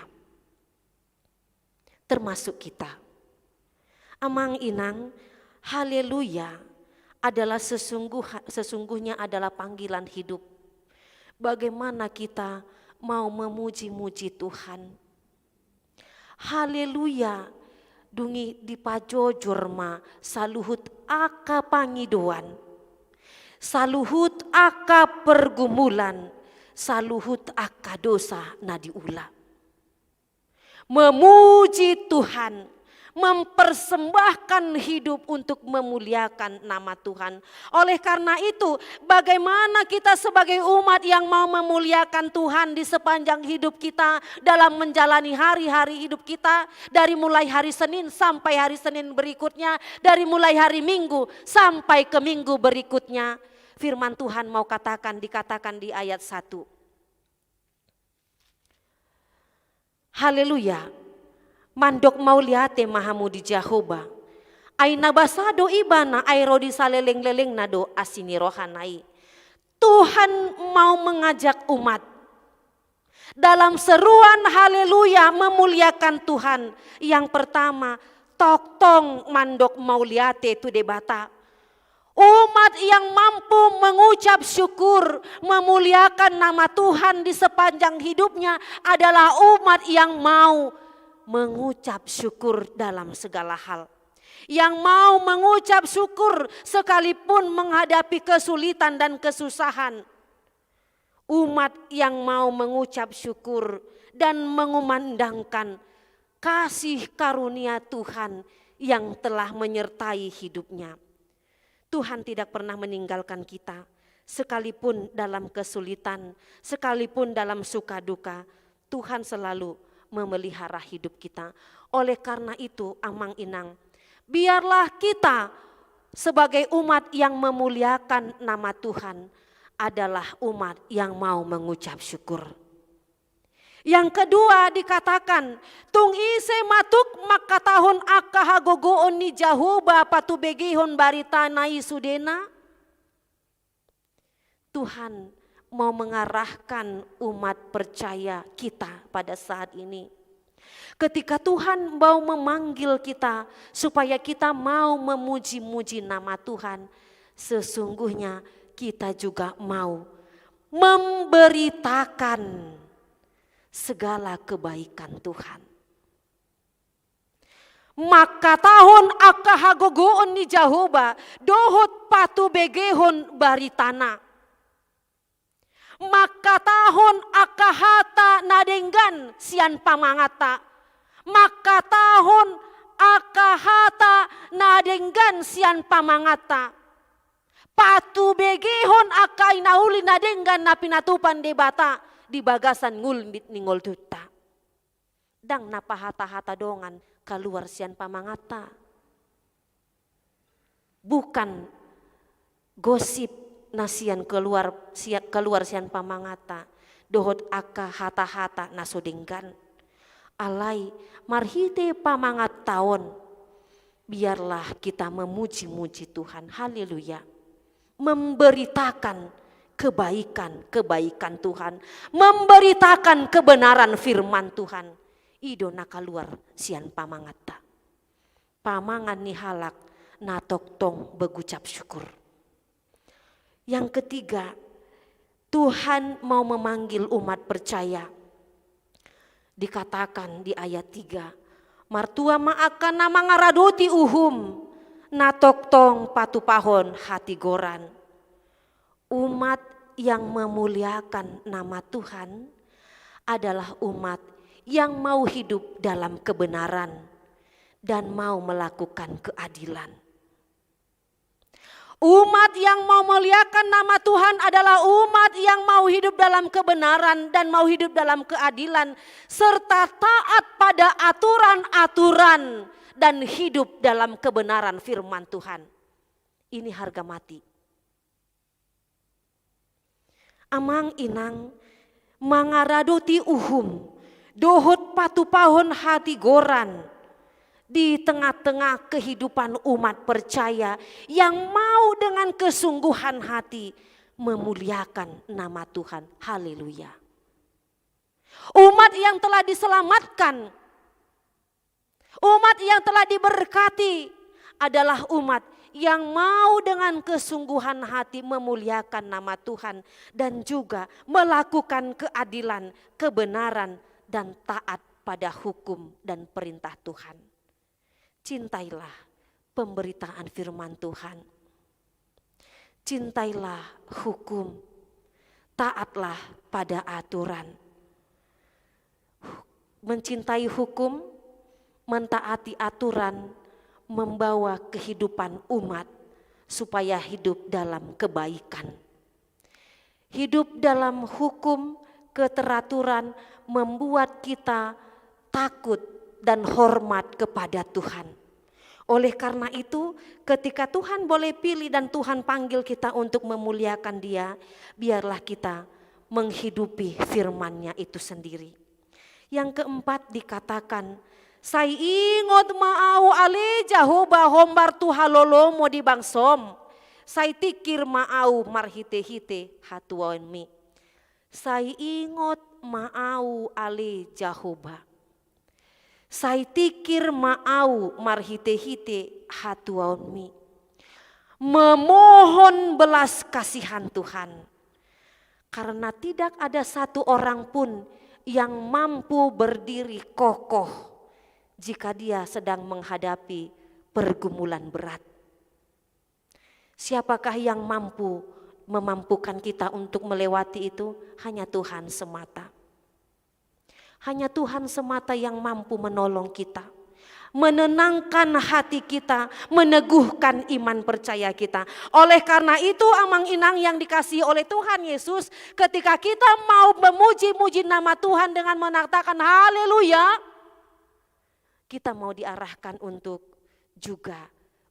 Termasuk kita. Amang inang, haleluya adalah sesungguh-, sesungguhnya adalah panggilan hidup. Bagaimana kita mau memuji-muji Tuhan? Haleluya, dung i dipajojor ma saluhut angka pangidoan, saluhut angka pergumulan, saluhut angka dosa na diula. Memuji Tuhan, mempersembahkan hidup untuk memuliakan nama Tuhan. Oleh karena itu, bagaimana kita sebagai umat yang mau memuliakan Tuhan di sepanjang hidup kita, dalam menjalani hari-hari hidup kita, dari mulai hari Senin sampai hari Senin berikutnya, dari mulai hari Minggu sampai ke minggu berikutnya? Firman Tuhan mau katakan, dikatakan di ayat satu. Haleluya. Mandok mauliate ma hamu di Jahowa. Ai na basa do ibana, ai ro di salelenglelengna do asi ni rohana i. Tuhan mau mengajak umat dalam seruan haleluya memuliakan Tuhan. Yang pertama, tongtong mandok mauliate tu Debata. Umat yang mampu mengucap syukur, memuliakan nama Tuhan di sepanjang hidupnya adalah umat yang mau mengucap syukur dalam segala hal. Yang mau mengucap syukur sekalipun menghadapi kesulitan dan kesusahan. Umat yang mau mengucap syukur dan mengumandangkan kasih karunia Tuhan yang telah menyertai hidupnya. Tuhan tidak pernah meninggalkan kita, sekalipun dalam kesulitan, sekalipun dalam suka duka, Tuhan selalu memelihara hidup kita. Oleh karena itu, Amang Inang, biarlah kita sebagai umat yang memuliakan nama Tuhan adalah umat yang mau mengucap syukur. Yang kedua dikatakan, tung ise ma tuk mangkatahon angka hagogoon ni Jahowa patubegehon baritana i sudena? Tuhan mau mengarahkan umat percaya kita pada saat ini. Ketika Tuhan mau memanggil kita supaya kita mau memuji-muji nama Tuhan, sesungguhnya kita juga mau memberitakan segala kebaikan Tuhan. Mangkatahon angka hagogoon ni Jahowa dohot patubegehon baritana. Mangkatahon angka hata na denggan sian pamanganta. Mangkatahon angka hata na denggan sian pamanganta. Patubegehon angka na uli na denggan na pinatupa Debata di bagasan ngolunta. Ndang na pahata-hata dongan kaluar sian pamanganta. Bukan gosip na sian kaluar, sia-, kaluar sian pamanganta, dohot angka hata-hata na so denggan. Alai marhite pamanganta on, biarlah kita memuji-muji Tuhan. Haleluya. Memberitakan kebaikan-kebaikan Tuhan, memberitakan kebenaran firman Tuhan. I do na kaluar sian pamanganta. Pamangan ni halak na tongtong begucap syukur. Yang ketiga, Tuhan mau memanggil umat percaya. Dikatakan di ayat tiga, martua ma angka na mangaradoti uhum, na tongtong patupahon hatigoran. Umat yang memuliakan nama Tuhan adalah umat yang mau hidup dalam kebenaran dan mau melakukan keadilan. Umat yang memuliakan nama Tuhan adalah umat yang mau hidup dalam kebenaran dan mau hidup dalam keadilan, serta taat pada aturan-aturan dan hidup dalam kebenaran firman Tuhan. Ini harga mati. Amang inang, mangaradoti uhum dohot patupahon hatigoran di tengah-tengah kehidupan umat percaya yang mau dengan kesungguhan hati memuliakan nama Tuhan. Haleluya. Umat yang telah diselamatkan, umat yang telah diberkati adalah umat yang mau dengan kesungguhan hati memuliakan nama Tuhan dan juga melakukan keadilan, kebenaran, dan taat pada hukum dan perintah Tuhan. Cintailah pemberitaan firman Tuhan. Cintailah hukum. Taatlah pada aturan. Mencintai hukum, mentaati aturan, membawa kehidupan umat supaya hidup dalam kebaikan. Hidup dalam hukum, keteraturan membuat kita takut dan hormat kepada Tuhan. Oleh karena itu, ketika Tuhan boleh pilih dan Tuhan panggil kita untuk memuliakan Dia, biarlah kita menghidupi firman-Nya itu sendiri. Yang keempat dikatakan, "Sai ingot ma ahu ale Jahowa hombar tu haloloMu di bangsoM, sai tingkir ma ahu marhitehite hatuaonMi." Sai ingot ma ahu ale Jahowa. Sai tingkir ma ahu marhitehite hatuaonMi. Memohon belas kasihan Tuhan. Karena tidak ada satu orang pun yang mampu berdiri kokoh jika dia sedang menghadapi pergumulan berat. Siapakah yang mampu memampukan kita untuk melewati itu? Hanya Tuhan semata. Hanya Tuhan semata yang mampu menolong kita, menenangkan hati kita, meneguhkan iman percaya kita. Oleh karena itu, amang inang yang dikasihi oleh Tuhan Yesus, ketika kita mau memuji-muji nama Tuhan dengan mengatakan haleluya, kita mau diarahkan untuk juga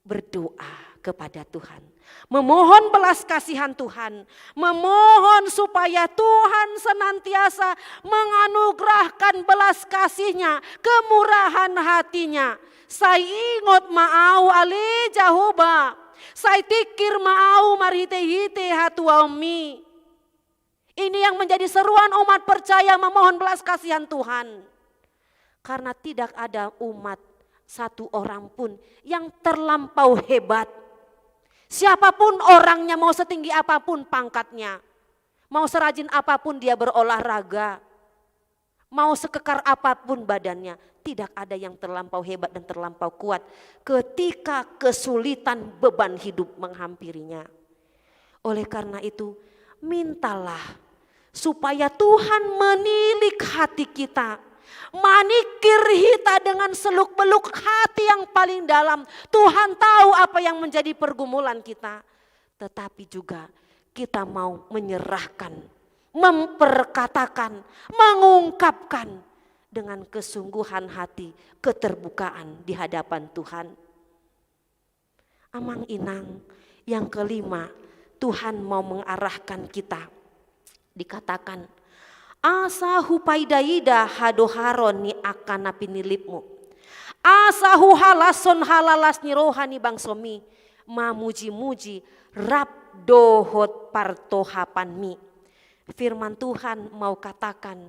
berdoa kepada Tuhan, memohon belas kasihan Tuhan, memohon supaya Tuhan senantiasa menganugerahkan belas kasih-Nya, kemurahan hati-Nya. Sai ingot ma ahu ale Jahowa, sai tingkir ma ahu marhitehite hatuaonMi. Ini yang menjadi seruan umat percaya memohon belas kasihan Tuhan. Karena tidak ada umat satu orang pun yang terlampau hebat. Siapapun orangnya, mau setinggi apapun pangkatnya, mau serajin apapun dia berolahraga, mau sekekar apapun badannya, tidak ada yang terlampau hebat dan terlampau kuat ketika kesulitan beban hidup menghampirinya. Oleh karena itu, mintalah supaya Tuhan menilik hati kita, maningkir hita dengan seluk-beluk hati yang paling dalam. Tuhan tahu apa yang menjadi pergumulan kita, tetapi juga kita mau menyerahkan, memperkatakan, mengungkapkan dengan kesungguhan hati, keterbukaan di hadapan Tuhan. Amang inang, yang kelima, Tuhan mau mengarahkan kita. Dikatakan, asa hupaida-ida hadoharon ni angka na pinilipMu. Asa huhalashon halalas ni roha ni bangsoMi, mamuji-muji rap dohot partohapanMi. Firman Tuhan mau katakan,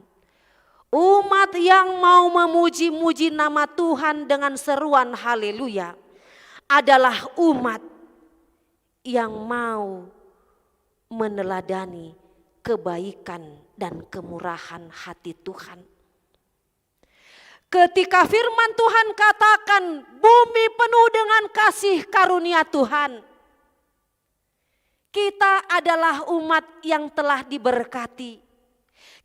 umat yang mau memuji-muji nama Tuhan dengan seruan haleluya adalah umat yang mau meneladani kebaikan dan kemurahan hati Tuhan. Ketika firman Tuhan katakan, bumi penuh dengan kasih karunia Tuhan. Kita adalah umat yang telah diberkati.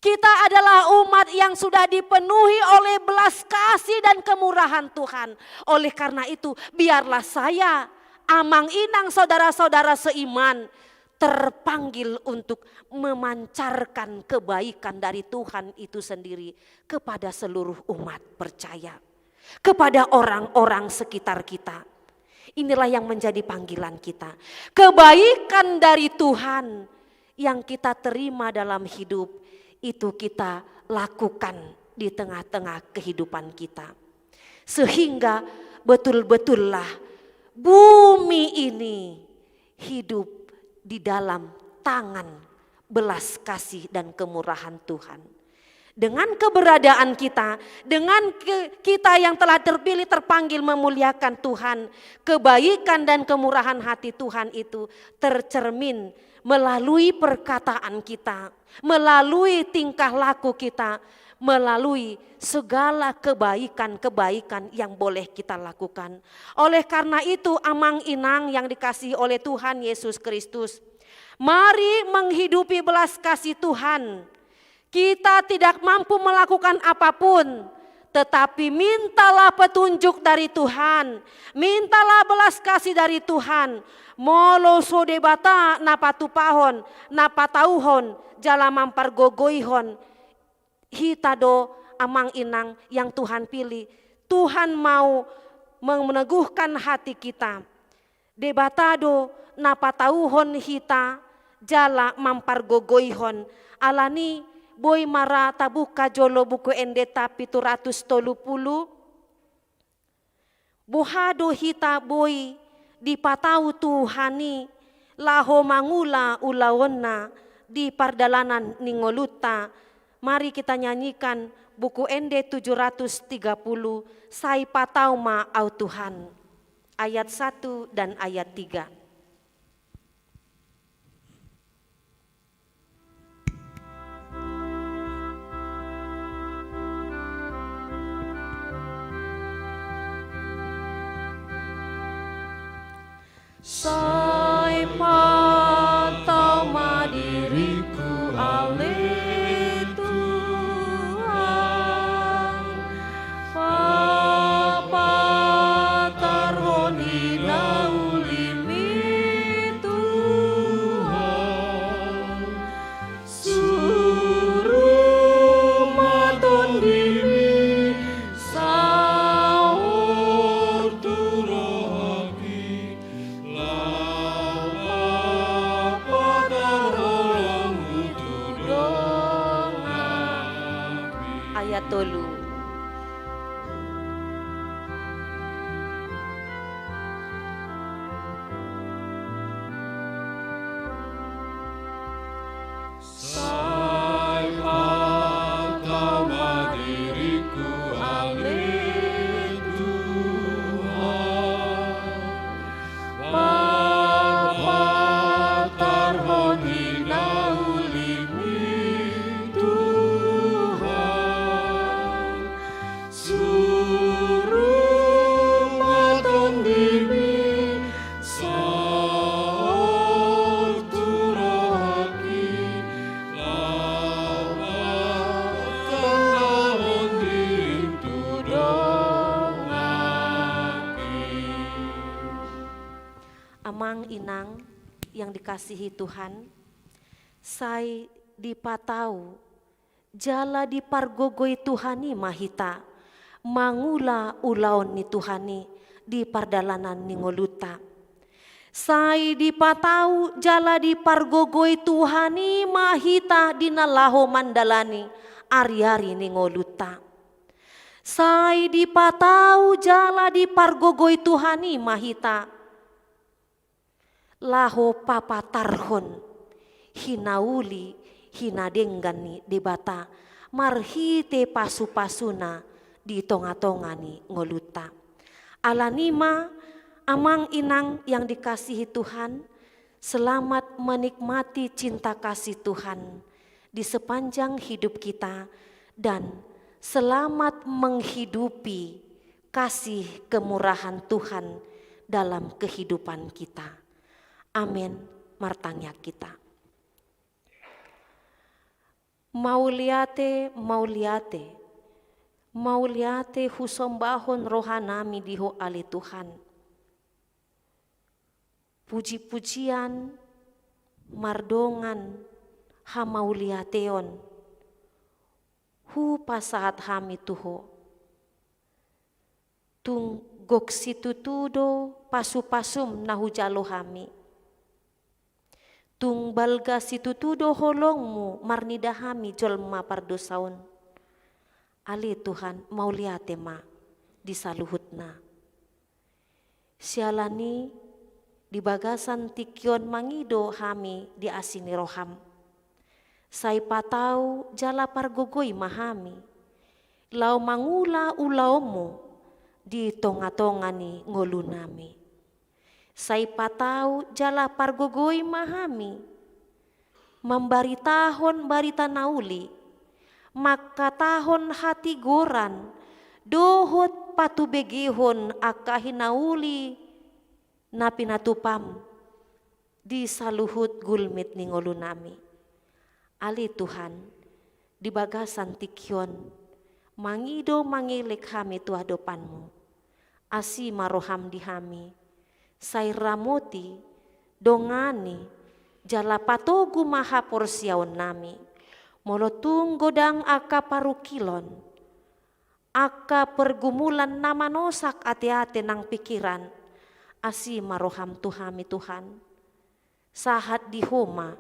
Kita adalah umat yang sudah dipenuhi oleh belas kasih dan kemurahan Tuhan. Oleh karena itu, biarlah saya, amang inang, saudara-saudara seiman, terpanggil untuk memancarkan kebaikan dari Tuhan itu sendiri kepada seluruh umat percaya, kepada orang-orang sekitar kita. Inilah yang menjadi panggilan kita. Kebaikan dari Tuhan yang kita terima dalam hidup, itu kita lakukan di tengah-tengah kehidupan kita. Sehingga betul-betullah bumi ini hidup di dalam tangan belas kasih dan kemurahan Tuhan. Dengan keberadaan kita, dengan ke-, kita yang telah terpilih, terpanggil memuliakan Tuhan, kebaikan dan kemurahan hati Tuhan itu tercermin melalui perkataan kita, melalui tingkah laku kita, melalui segala kebaikan-kebaikan yang boleh kita lakukan. Oleh karena itu, amang inang yang dikasihi oleh Tuhan Yesus Kristus, mari menghidupi belas kasih Tuhan. Kita tidak mampu melakukan apapun, tetapi mintalah petunjuk dari Tuhan, mintalah belas kasih dari Tuhan. Molo so Debata na patupahon, na patauhon, jala mampargogoihon, hita do, amang inang yang Tuhan pilih. Tuhan mau meneguhkan hati kita. Debata do na patauhon hita jala mampargogoihon. Alani boi ma ra tabuka jolo Buku Endenta pitu ratus tolu pulu. Boha do hita boi dipatau Tuhan i laho mangula ulaonna di pardalanan ni ngolunta. Mari kita nyanyikan Buku Ende tujuh ratus tiga puluh, Sai Patau Ma Au Tuhan, ayat satu dan ayat tiga. Sai patau ma diriku, ale Tuhan, papatarhon hinauli-Mi, Tuhan. Suruh ma Tondi-Mi saor tu rohangki, laho papatar holong-Mu tu donganmi. Ayat tolu. Sai patau ma diriku, ale Tuhan, papatarhon hinauli-Mi, Tuhan. Suruh ma Tondi-Mi saor tu rohangki, laho papatar holong-Mu tu donganki. Amang inang yang dikasihi Tuhan, sai dipatau jala dipargogoi Tuhan i ma hita mangula ulaon ni Tuhan i di pardalanan ni ngolunta. Sai dipatau jala dipargogoi Tuhan i ma hita di na laho mandalani ari-ari ni ngolunta. Sai dipatau jala dipargogoi Tuhan i ma hita laho papatarhon hinauli, hinadenggan ni Debata marhite pasu-pasuna di tonga-tonga ni ngolunta. Alani i ma, amang inang yang dikasihi Tuhan, selamat menikmati cinta kasih Tuhan di sepanjang hidup kita, dan selamat menghidupi kasih kemurahan Tuhan dalam kehidupan kita. Amen. Martangiang hita. Mauliate, mauliate, mauliate husombahon rohanami di Ho ale Tuhan. Puji-pujian mardongan hamauliateon hupasahat hami tu Ho. Tung gok situtu do pasu-pasum na hujalo hami. Tung balga situtu do holong-Mu marnida hami jolma pardosa on. Ale Tuhan, mauliate ma di saluhutna. Siala ni i di bagasan tingki on mangido hami di asi ni roham. Sai patau jala pargogoi ma hami laho mangula ulaonmu di tonga-tonga ni ngolunami. Sai patau jala pargogoi ma hami mambaritahon barita na uli, mangkatahon hatigoran dohot patubegehon angka hinauli na pinatupam di saluhut gulmit ni ngolunami. Ale Tuhan, di bagasan tingki on mangido mangelek hami tu adopanmu. Asi ma roham di hami, sai ramoti, dongani, jala patogu ma haporseaonnami. Molo tung godang angka parungkilon, angka pergumulan na manosak ateate nang pikiran. Asi ma roham tu hami Tuhan. Sahat di Ho ma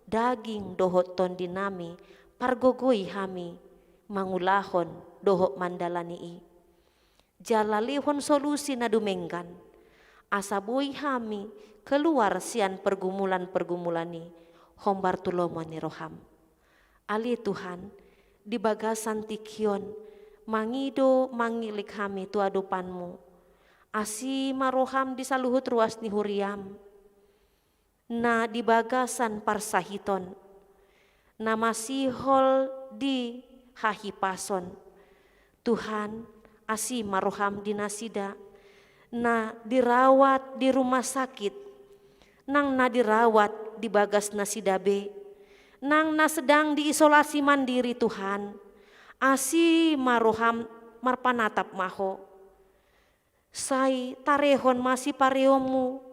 daging dohot tondinami, pargogoi hami mangulahon dohot mandalani i. Jala lehon solusi na dumenggan, asa boi hami keluar sian pergumulan-pergumulan i, hombar tu lomo ni roham. Ale Tuhan, di bagasan tingki on, mangido mangilik hami tu adopanmu. Asi ma roham di saluhut ruas ni huriam, na di bagasan parsahiton, na masihol di hahipason. Tuhan, asi ma roham di nasida, na dirawat di rumah sakit, nang na dirawat di bagas nasida be, nang na sedang diisolasi mandiri Tuhan, asi ma roham marpanatap ma Ho. Sai tarehon ma sipareonmu,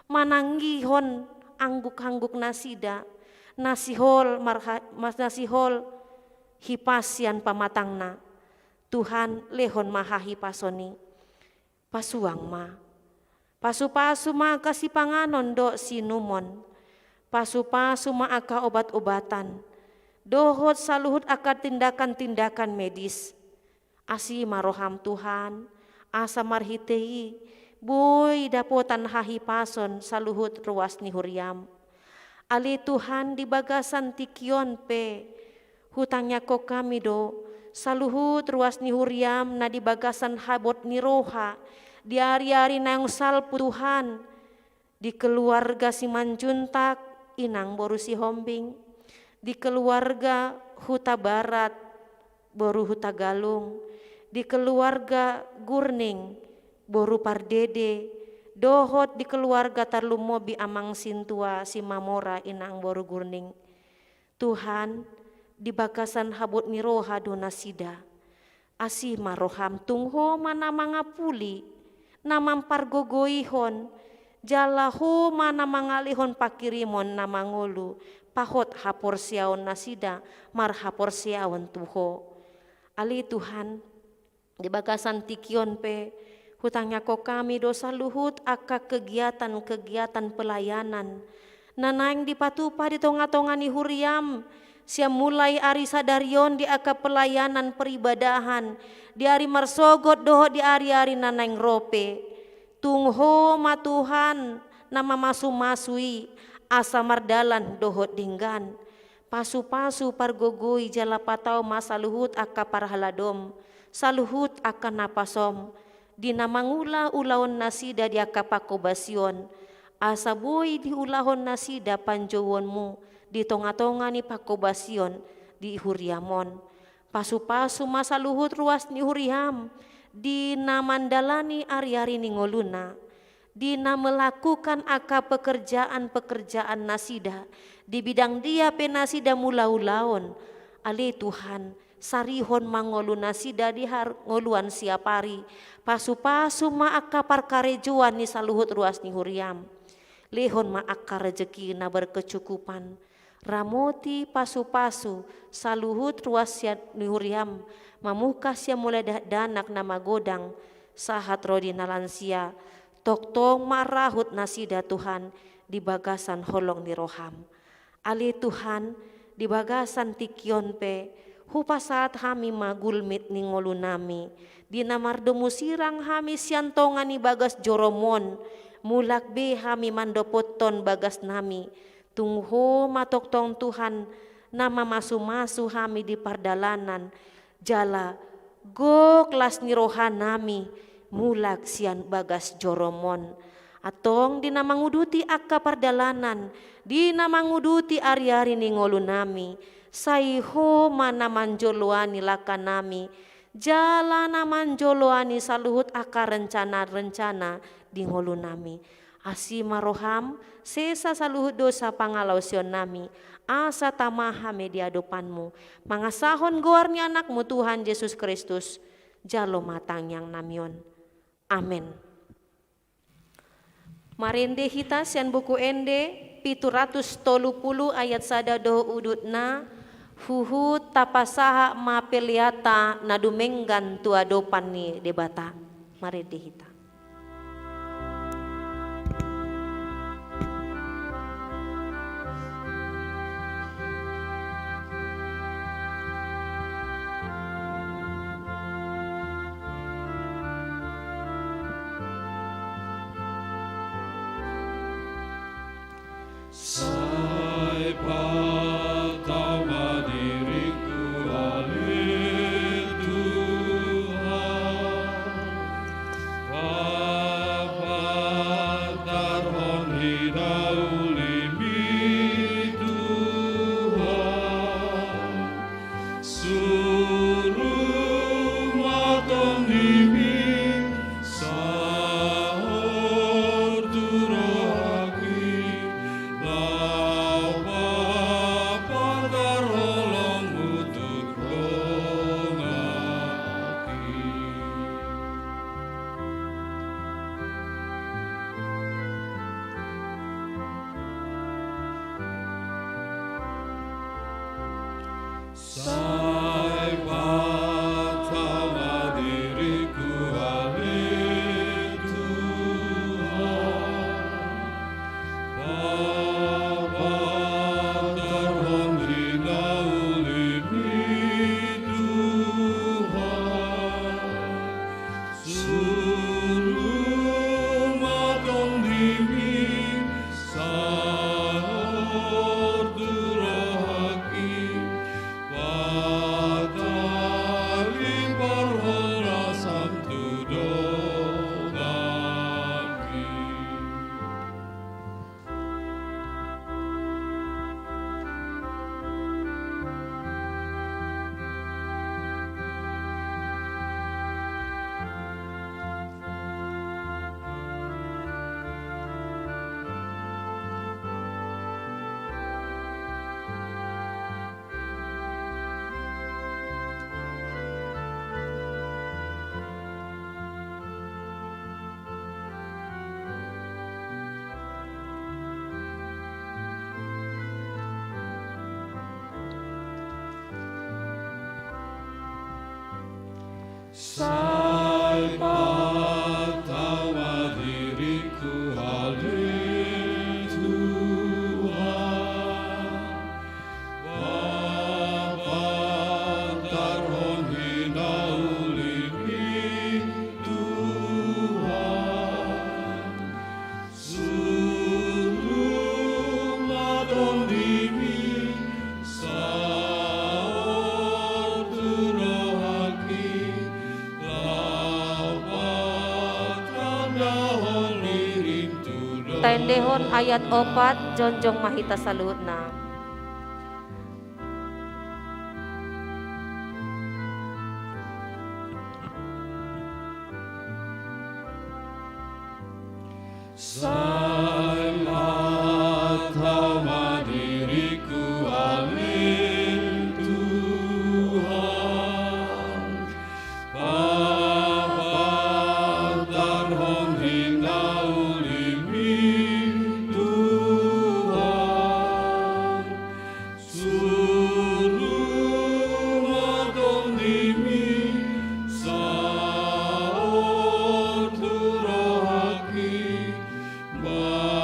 mananggihon angguk-angguk nasida, na sihol marha-, mas-, na sihol hipas sian pamatangna. Tuhan, lehon ma hahipason i. Pasuang ma. Pasu-pasu ma angka sipanganon dohot siinumon. Pasu-pasu ma angka obat-obatan. Dohot saluhut angka tindakan-tindakan medis. Asi ma roham Tuhan, asa marhite i, boi dapotan hahipason saluhut ruas ni huriam. Ale Tuhan, di bagasan tingki on pe, hutangiangkon hami do, saluhut ruas ni huriam na di bagasan habot ni roha, di ari-ari naung salpu Tuhan, di keluarga Simanjuntak, inang boru Sihombing, di keluarga Hutabarat, boru Hutagalung, di keluarga Gurning, boru Pardede, dohot di keluarga tarlumobi amang sintua Simamora, inang boru Gurning. Tuhan, di bagasan habot ni roha do nasida. Asi ma roham, tung Ho ma na mangapuli, na mampargogoihon, jala Ho ma na mangalehon panghirimon na mangolu, pahot haporseaon nasida, marhaporseaon tu Ho. Ale Tuhan, di bagasan tingki on pe, hutangiangkon hami do saluhut angka kegiatan-kegiatan pelayanan, na naeng dipatupa di tonga-tonga ni huriam, sian mulai ari sadari on di angka pelayanan peribadahan, di ari marsogot dohot di ari-ari na naeng ro pe. Tung Ho ma Tuhan, na mamasu-masu i, asa mardalan dohot denggan. Pasu-pasu pargogoi jala patau ma saluhut angka parhaladom, saluhut angka napasom, di na mangula ulaon nasida di angka pangkobasion, asa boi diulahon nasida panjouonmu di tonga-tonga ni pangkobasion di huriam on. Pasu-pasu ma saluhut ruas ni huriam, di na mandalani ari-ari ni ngoluna, di na melakukan angka pekerjaan-pekerjaan nasida, di bidang dia pe nasida mangula ulaon. Ale Tuhan, sarihon ma ngolu nasida di har-, ngoluan siapari, pasu-pasu ma angka parkarejoan ni saluhut ruas ni huriam. Lehon ma angka rejeki na berkecukupan. Ramoti pasu-pasu saluhut ruas sian ni huriam, mamungka sian mulai da-, dakdanak na magodang, sahat ro di na lansia, tongtong ma rahut nasida Tuhan di bagasan holong ni roham. Ale Tuhan, di bagasan tingki on pe, hupasahat hami ma gulmit ni ngolunami, di na mardomu sirang hami sian tonga ni bagas jorom on, mulak be hami mandopothon bagasnami, tung Ho ma tongtong Tuhan, na mamasu-masu hami di pardalanan, jala gok las ni rohanami mulak sian bagas jorom on. Antong di na manguduti angka pardalanan, di na manguduti ari-ari ni ngolunami, sai Ho ma na manjoloani langkanami, jala na manjoloani saluhut angka rencana-rencana di ngolunami. Asi ma roham, sesa saluhut dosa pangalaosionnami, asa tama hami di adopanmu, mangasahon goar ni Anakmu Tuhan Jesus Kristus, jalo ma tangiangnami on. Amen. Marende hita sian Buku Ende pitu ratus tolu pulu ayat sada dohot udutna, Huhut tapasahat ma peleanta na dumenggan tu adopan ni Debata. Marende hita. Sai patama diringku ale Tuhan, papatarhon hinaulimi Tuhan. Suru ma tondimi sahat tu rohangki, laho papatar holongmu tu donganki. Sai patama diringku ale Tuhan, papatarhon hinaulimi Tuhan. Suru ma tondimi sahat tu rohangki, patalipar holasam tu donganki. Sai patama diringku ale Tuhan, papatarhon hinaulimi Tuhan. Suru ma tondimi sahat tu rohangki, laho patanahon dirim tu donganki. Taendehon ayat opat, jongjong ma hita saluhutna. Sai patama diringku ale Tuhan, papatarhon hinaulimi Tuhan. Suru ma tondimi sahat tu rohangki, maiasanta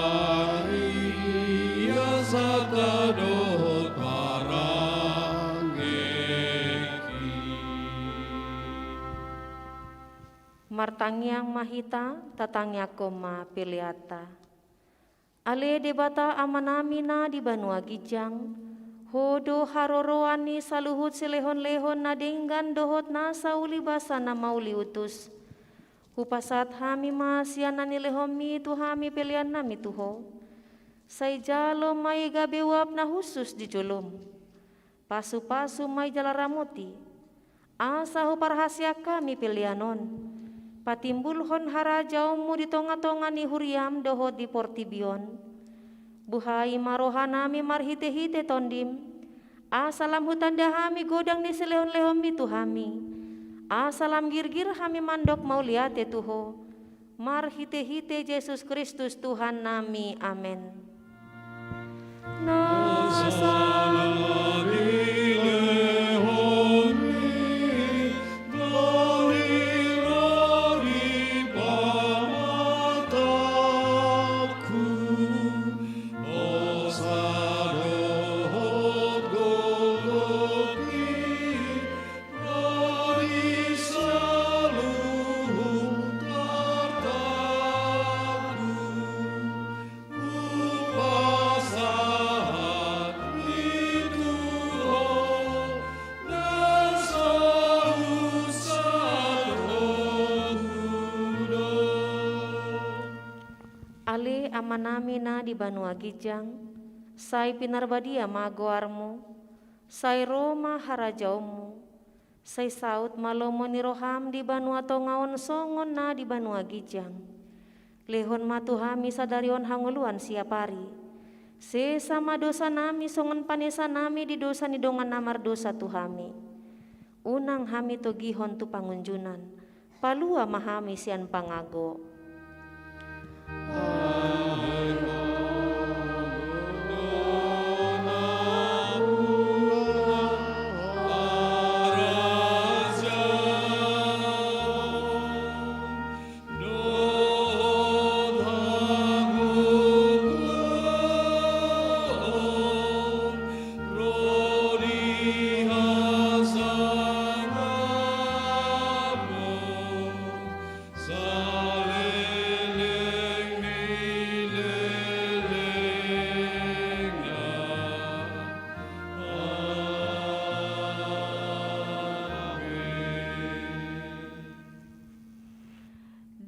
dohot parangehi. Martangiang ma hita, tatangiangkon ma peleanta. Ale Debata Amanami na di banua ginjang, Ho do haroroan ni saluhut silehonlehon na denggan dohot nasa uli basa na mauliutus. Hupasahat hami ma sian na nilehonmi tu hami peleannami tu Ho. Sai jalo ma i gabe uap na hushus di jolom. Pasupasu ma i jala ramoti, asa huparhaseang hami pelean on patimbulhon harajaonmu di tongatonga ni huriam dohot di portibi on. Buhai ma rohanami marhitehite Tondim, asa lam hutanda hami godang ni silehonlehonmi tu hami, asa lam girgir hami mandok mauliate tu Ho. Marhitehite Jesus Kristus Tuhannami. Amen. Na salpu Amanami na di banua ginjang, sai pinarbadia ma goarmu, sai ro ma harajaonmu, sai saut ma lomo ni roham di banua tonga on songon na di banua ginjang. Lehon ma tu hami sadari on hangoluan siapari. Sesa ma dosanami songon panesanami di dosa ni dongan na mardosa tu hami. Unang hami togihon tu pangunjunan. Palua ma hami sian pangago.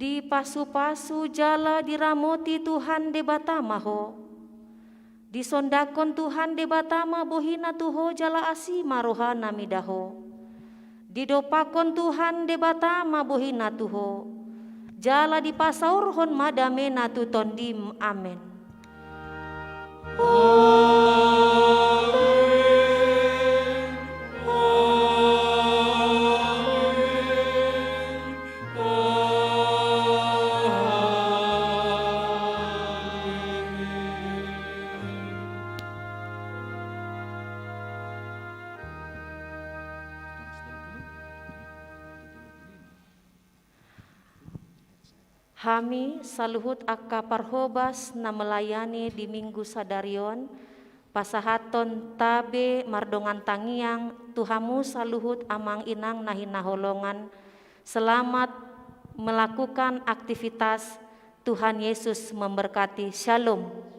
Dipasupasu jala diramoti Tuhan Debata ma ho. Disondangkon Tuhan Debata ma bohina tu ho jala asi ma rohana mida ho. Didompakkon Tuhan Debata ma bohina tu ho. Jala dipasaorhon ma damena tu tondim. Amen. Hami saluhut angka parhobas na melayani di Minggu sadari on, pasahathon tabe mardongan tangiang tu hamu saluhut amang inang na hinaholongan, selamat melakukan aktivitas, Tuhan Yesus memberkati. Shalom.